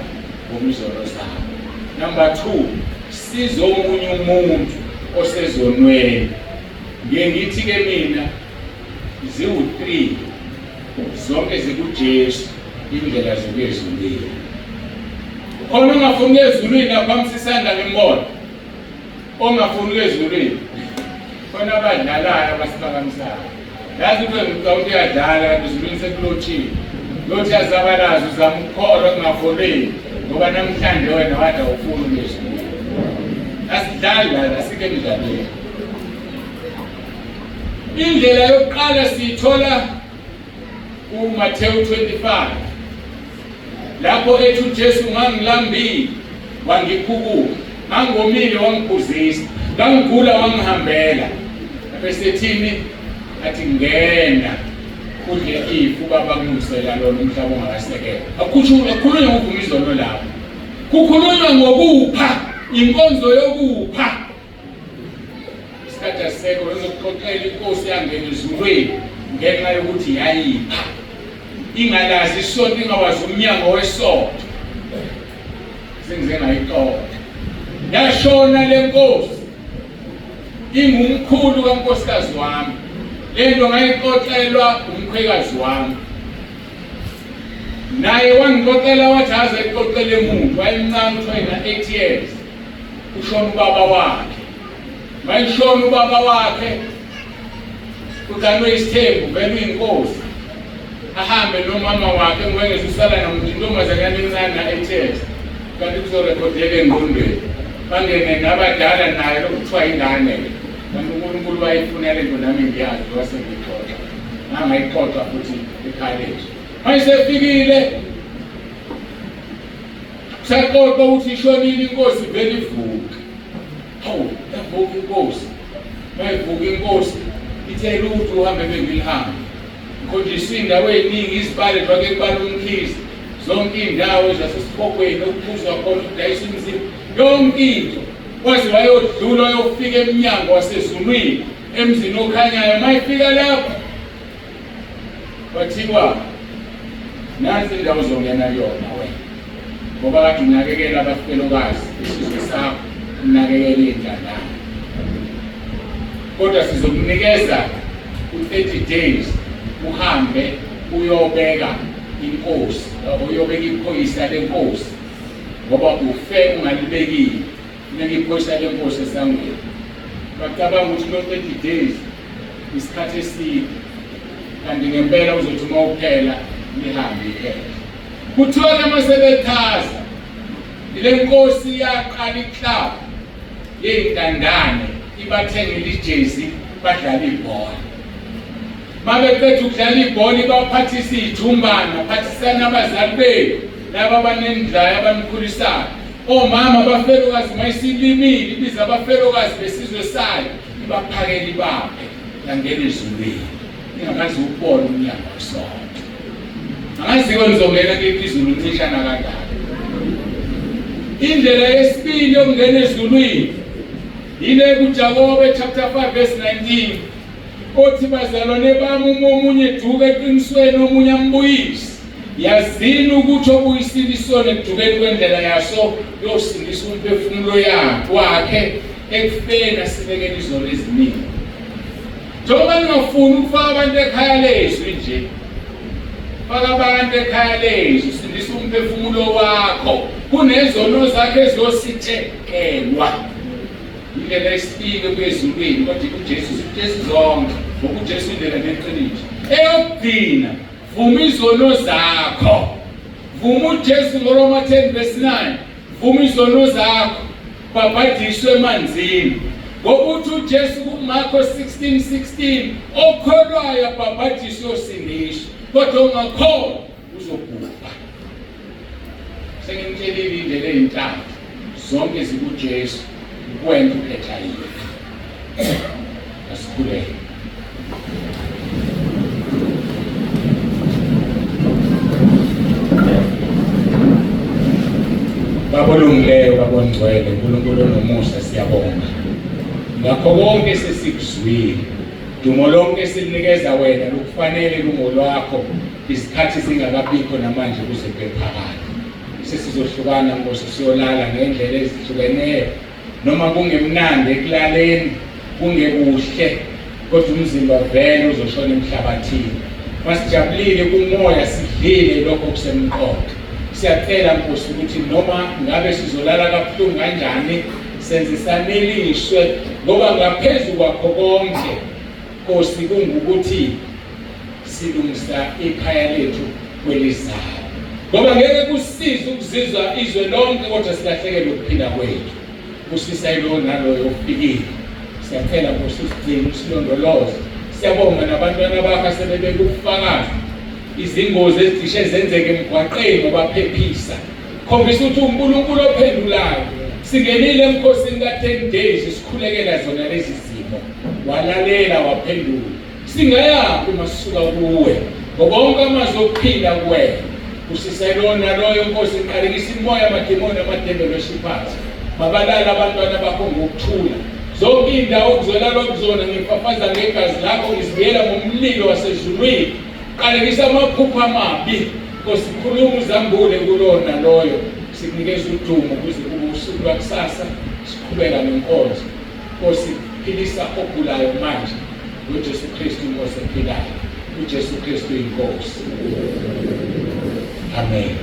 vuma izono zakho. Number 2, siza omunye umuntu osezonweni. Ngiye ngithi-ke mina ziwu-3 zonke zikuJesu indlela zokuya ezulwini. Khona ongafuni ukuya ezulwini aphakamisa isandla ngimbone. Ongafuni ukuya ezulwini. Khona abadlalayo abasiphakamisayo. Yazi into ngicabanga ukuthi uyadlala kanti ezulwini sekulotshiwe. Lothi azabalaza uzama ukukholwa kungakholeki ngoba namhlanje wena wathi awufuni ukuya ezulwini. Asidlali la, asikho emdlalweni. Indlela yokuqala siyithola kuMathewu 25 lapho ethi uJesu, ngangilambile wangiphukula, ngangomile wangiphuzisa, ngangigula wangihambela. Bese thini? Athi ngena udle ifu baba kulungisela lona umhlaba ongakasekela. Akukhulunywa ngokuvuma izono lapho, kukhulunywa ngokupha, inkonzo yokupha. Isikhathi asisekho, ngizokuxoxela inkosi yangena ezulwini ngenxa yokuthi yayipha ingalazi isonto, ingawazi umnyango wesonto. Sengize ngayixoxa, yashona le nkosi ingumkhulu kankosikazi wami. Le nto ngayixoxelwa umkhwekazi wami, naye wangixoxela wathi aze exoxele muntu wayemncane, kuthiwa yena 8 years ushona ubaba wakhe. Mayishona ubaba wakhe uganwe isithembu, vele uyinkosi, ahambe nomama wakhe ngwengeza usala nomuntu intombazanyana encane na-8 years, kanti kuzorekhodeka engqondweni bangene nabadala naye lokuthiwa ingane-ke. Kanti uNkulunkulu wayefuna le nto, nami ngiyazi wase ngiyixoxa, ngangayixoxa futhi ekhaya lethu. Mayisefikile kusaxoxa ukuthi ishonile inkosi, vele ivuke. Hawu, yavuka inkosi. Mayivuka inkosi ithe lutho uhambe bengilihambe ngikhonjiswa iy'ndawo ey'ningi izibale njengoba kubala uMkhize, zonke iy'ndawo zasesihogweni okuphuzwa khona, ukudayisa umzimba, yonke into, waze wayodlula wayofika emnyango wasezulwini emzini okhanyayo. Mayifika lapho kwathiwa nansi indawo ozongena kuyona wena, ngoba kade unakekela abafelokazi, isizwe sakho, unakekela iy'ntandane, kodwa sizokunikeza u-30 days uhambe uyobeka inkosi, uyobeka iphoyisa lenkosi, ngoba ufe ungalibekile. Funeka iphoyisa lenkosi esangweni. Bacabanga ukuthi lo 30 days isikhathi eside, kanti ngempela uzothi uma uphela lihambe iphele. Kuthiwa-ke uma sebechaza, le nkosi yaqala iklabhu yey'ntandane, ibathengele ijezi badlala ibhola. Mabeqeda ukudlala ibhola ibaphathisa iy'thumbana, phathisana abazali benu laba abanendlaya abanikhulisayo, omama abafelokazi. Mayisilimile ibiza abafelokazi besizwe sayo, ibaphakele ibaphe, yangena ezulwini ingakaze ukubona umnyango wesonto. Angaziko nizongena kephi izulu ncishana kangaka. Indlela yesibili yokungena ezulwini yile kuJakobe chapter 5 verse 19 othi, bazalwane bami, uma omunye eduka eqinisweni omunye ambuyise, yazini ukuthi obuyisile isono ekudukeni kwendlela yaso yosindisa umphefumulo wakhe ekufeni asibekele izono eziningi. Njengoba ningafuni ukufaka abantu ekhaya lezwi nje, faka abantu ekhaya lezwi, sindisa umphefumulo wakho kunezono zakhe eziyosithekelwa. Indlela yesibili okuya ezulwini, kodwa ikuJesu, sikuJesu zonke, ngoba uJesu indlela neqiniso. Eyokugcina, vuma izono zakho. Vuma uJesu ngoRoma 10 verse 9. Vuma izono zakho, babhadiswe emanzini. Ngoba uthi uJesu kuMarko 16 16, okholwayo abhabhadiswe uyosindiswa, kodwa ongakholwa uzobhubha. Sengimtshelile indlela eyintathu, zonke zikuJesu, ukwenza ukhetha yiphi. Asikhuleke. Baba olungileyo, Baba ongcwele, uNkulunkulu onomusa, siyabonga ngakho konke sesikuzwile. Dumo lonke silinikeza wena, lukufanele lungolwakho, izikhathi zingakabikho namanje kuze kube phakade. Sesizohlukana Nkosi, siyolala ngendlela ezihlukeneyo, noma kungemnandi ekulaleni, kungekuhle, kodwa umzimba vele uzoshona emhlabathini. Masijabulile kumoya, sidlile lokho kusemqoka. Siyacela Nkosi ukuthi noma ngabe sizolala kabuhlungu kanjani, senze saneliswe, ngoba ngaphezu kwakho konke Nkosi kungukuthi silungisa ikhaya lethu kwelizayo, ngoba ngeke kusize ukuzizwa izwe lonke kodwa silahlekelwe ukuphila kwethu. Busisa yilowo naloyo ofikile. Siyacela Nkosi usigcine usilondoloze. Siyabonga nabantwana bakho asebebeka ubufakazi, izingozi ezicishe zenzeke emgwaqeni wabaphephisa. Khombisa ukuthi uNkulunkulu ophendulayo. Singenile emkhosini ka-10 days sikhulekela zona lezi zimo, walalela waphendula. Singayaphi uma sisuka kuwe, ngoba onke amazwi okuphila kuwena. Busisa lowo naloyo Nkosi, qalekisa imoya, amademoni, amadeveli weshiphathi. Mabalale abantwana bakho ngokuthula. Zonke iy'ndawo okuzolalwa kuzona ngifafaza ngegazi lakho, ngizibiyela ngomlilo wasezulwini. Qalekisa amaphupho amabi Nkosi, khuluma uzambule kulowo naloyo. Sikunikeza udumo kuze kube usuku lwakusasa, siqhubeka nenkonzo. Nkosi, philisa ogulayo manje ngoJesu Kristu inkosi ephilayo. UJesu Kristu inkosi. Amen.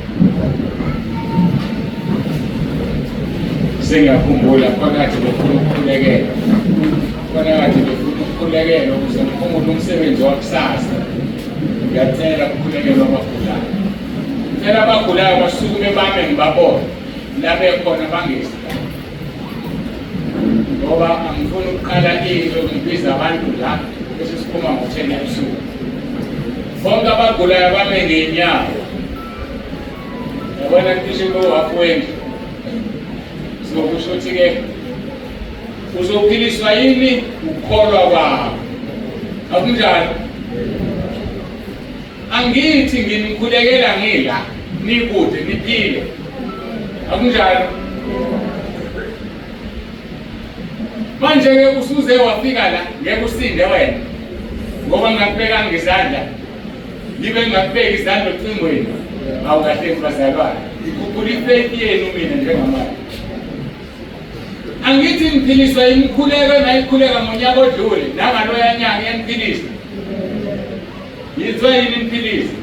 Sengiyakhumbula khona kade befuna ukukhulekela, khona kade befuna ukukhulekela ukuze ngiphumule umsebenzi wakusasa. Ngiyacela ukukhulekelwa abagulayo. Cela abagulayo basukume bame ngibabone la bekhona bangezi, ngoba angifuni ukuqala into ngibiza abantu la bese siphuma ngo-10 ebusuku. Bonke abagulayo bame ngey'nyawo. Yabona cishe ko-half wendlu. Sokusho ukuthi-ke uzophiliswa yini ukukholwa kwakho, akunjalo? Angithi nginikhulekela ngila nikude niphile, akunjalo? Manje-ke usuze wafika la, ngeke usinde wena ngoba ngingakubekanga izandla, ngibe ngingakubeki izandla ocingweni. Awukahle bazalwane, ngikhuphula ifaith yenu mina njengamanje. Angithi ngiphiliswa imikhuleko engayikhuleka ngonyaka odlule nangaloya nyanga iyaniphilisa. Yizwe yini niphilisa?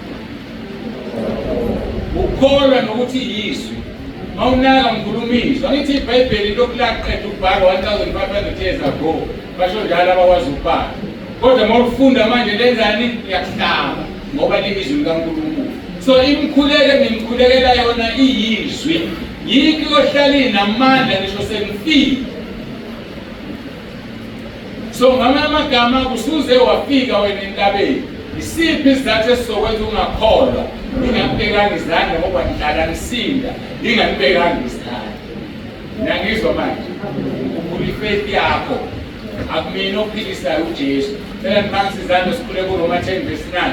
Ukholwa nokuthi yizwi. Mawunaka ngikhuluma izwi. Angithi iBhayibheli lokhu laqeda ukubhalwa 1500 years ago. Basho njalo abakwazi ukubhala. Kodwa mawufunda manje lenzani? Liyakuhlaba ngoba liyizwi likaNkulunkulu. So imikhuleko engimkhulekela yona iyizwi. Yikho iyohlala inamandla ngisho sengifile. So ngamanye amagama usuze wafika wena entabeni, isiphi isizathu esizokwenza ungakholwa? Ngingakubekanga izandla ngoba ngihlala ngisinda, ngingakubekanga izandla. Niyangizwa manje? Ukhuphula ifaith yakho. Akumina ophilisayo uJesu. Cela niphakamisa izandla sikhule kuRoma 10 verse 9.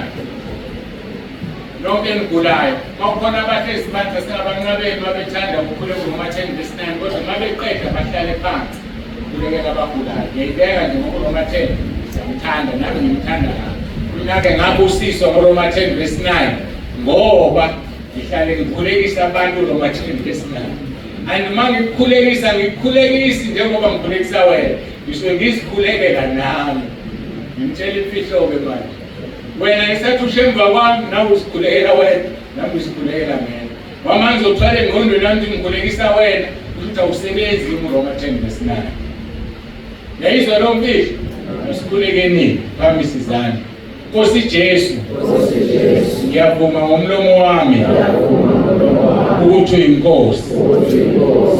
Nonke enigulayo, makukhona abahlezi phansi asingabanqabeli babethanda ukukhuleka uRoma 10 verse 9, kodwa uma beqeda bahlale phansi khulekela abagulayo. Ngiyayibeka nje ngoba uRoma 10 siyamthanda, nami ngimthanda kabi. Mina-ke ngabusiswa ngoRoma 10 verse 9 ngoba ngihlale ngikhulekisa abantu uRoma 10 verse 9. And uma ngikukhulekisa, ngikukhulekisi njengoba ngikhulekisa wena, ngisuke ngizikhulekela nami. Ngimtshela imfihlo-ke manje. Wena ngesikhathi usho emva kwami, nawe uzikhulekela wena, nami uzikhulekela mina. Wama ngizothwala engqondweni yami ukuthi ngikhulekisa wena, kusho ukuthi awusebenzi uRoma 10 verse 9. Yayizwa lo mfihlo? Asikhulekeni, phambi izandla. Nkosi Jesu, ngiyavuma ngomlomo wami ukuthi uyinkosi.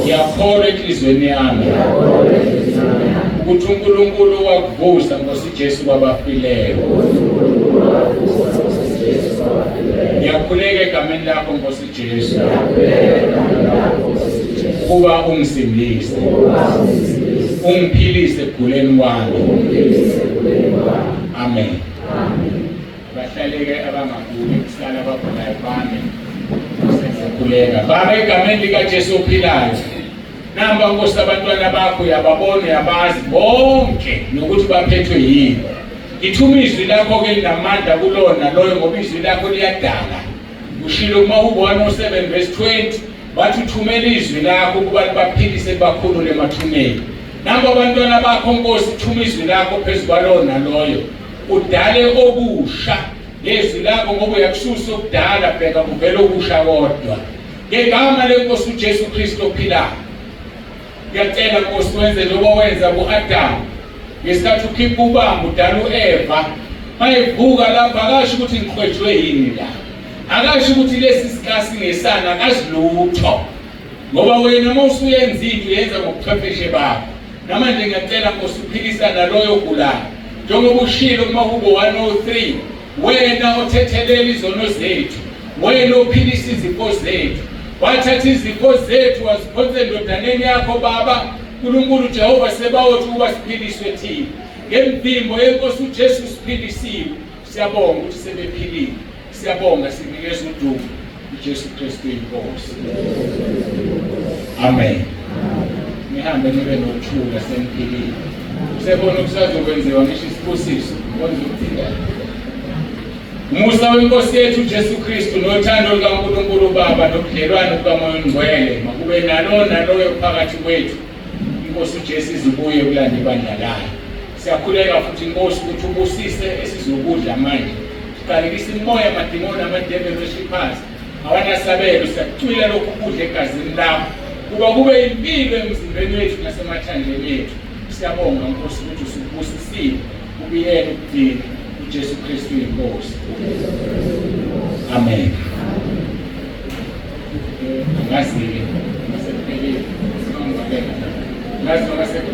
Ngiyakholwa enhliziyweni yami ukuthi uNkulunkulu wakuvusa Nkosi Jesu kwabafileyo. Ngiyakhuleka egameni lakho Nkosi Jesu ukuba ungisindise, ungiphilise ekuguleni kwami. Amen. Bahlaleke abangaguli kusala abagulayo bame. Siyakhuleka. Baba egameni likaJesu ophilayo. Namba Nkosi abantwana bakho uyababona uyabazi bonke nokuthi baphethwe yini. Ngithuma izwi lakho ke linamandla kulona loyo ngoba izwi lakho liyadala. Ushilo kuMahubo 107 verse 20 wathi uthumela izwi lakho ukuba libaphilise libakhulule emathuneni. Nambo abantwana bakho Nkosi thuma izwi lakho phezu kwalowo naloyo udale okusha ngezwi lakho ngoba uyakususa okudala bheka kuvela okusha kodwa ngegama lenkosi uJesu Kristu ophilayo. Ngiyacela Nkosi wenze njengoba wenza ku-Adamu ngesikhathi ukhipha ubamba udala u-Eva mayevuka lapha akasho ukuthi ngiqhwejwe yini la akasho ukuthi lesi sikasi ngesana akazi lutho ngoba wena uma usuyenza into uyenza ngobuchwepheshe bakho namanje ngiyacela Nkosi uphilisa naloyo ogulayo njengoba ushilo kumahubo 103 wena othethelela izono zethu wena ophilisa izifo zethu wathatha izifo zethu waziphonsa endodaneni yakho baba uNkulunkulu Jehova Sebawothi ukuba siphiliswe thina ngemvimbo yenkosi uJesu siphilisiwe. Siyabonga ukuthi sebephilile, siyabonga, sinikeza udumo uJesu Kristu inkosi. Amen. Nihambe nibe nokuthula seniphilile. Usebona okusazokwenziwa ngisho isibusiso konza ukuphila. Umusa wenkosi yethu uJesu Kristu nothando lukaNkulunkulu uBaba nobudlelwano bukaMoya oNgcwele makube nalo naloyo phakathi kwethu. Inkosi uJesu izibuye kulanda ibandla layo. Siyakhuleka futhi Nkosi ukuthi ubusise esizokudla manje. Siqalekisa imimoya amadimoni amadeveli weshiphazi awanasabelo siyakucwila lokhu kudla egazini lakho kuba kube impilo emzimbeni wethu nasemathanjeni ethu. Siyabonga Nkosi ukuthi usubusisile ubuyele ukugcina uJesu Kristu inkosi. Amen. Ngazi-ke, ngazi noma sekuphelile.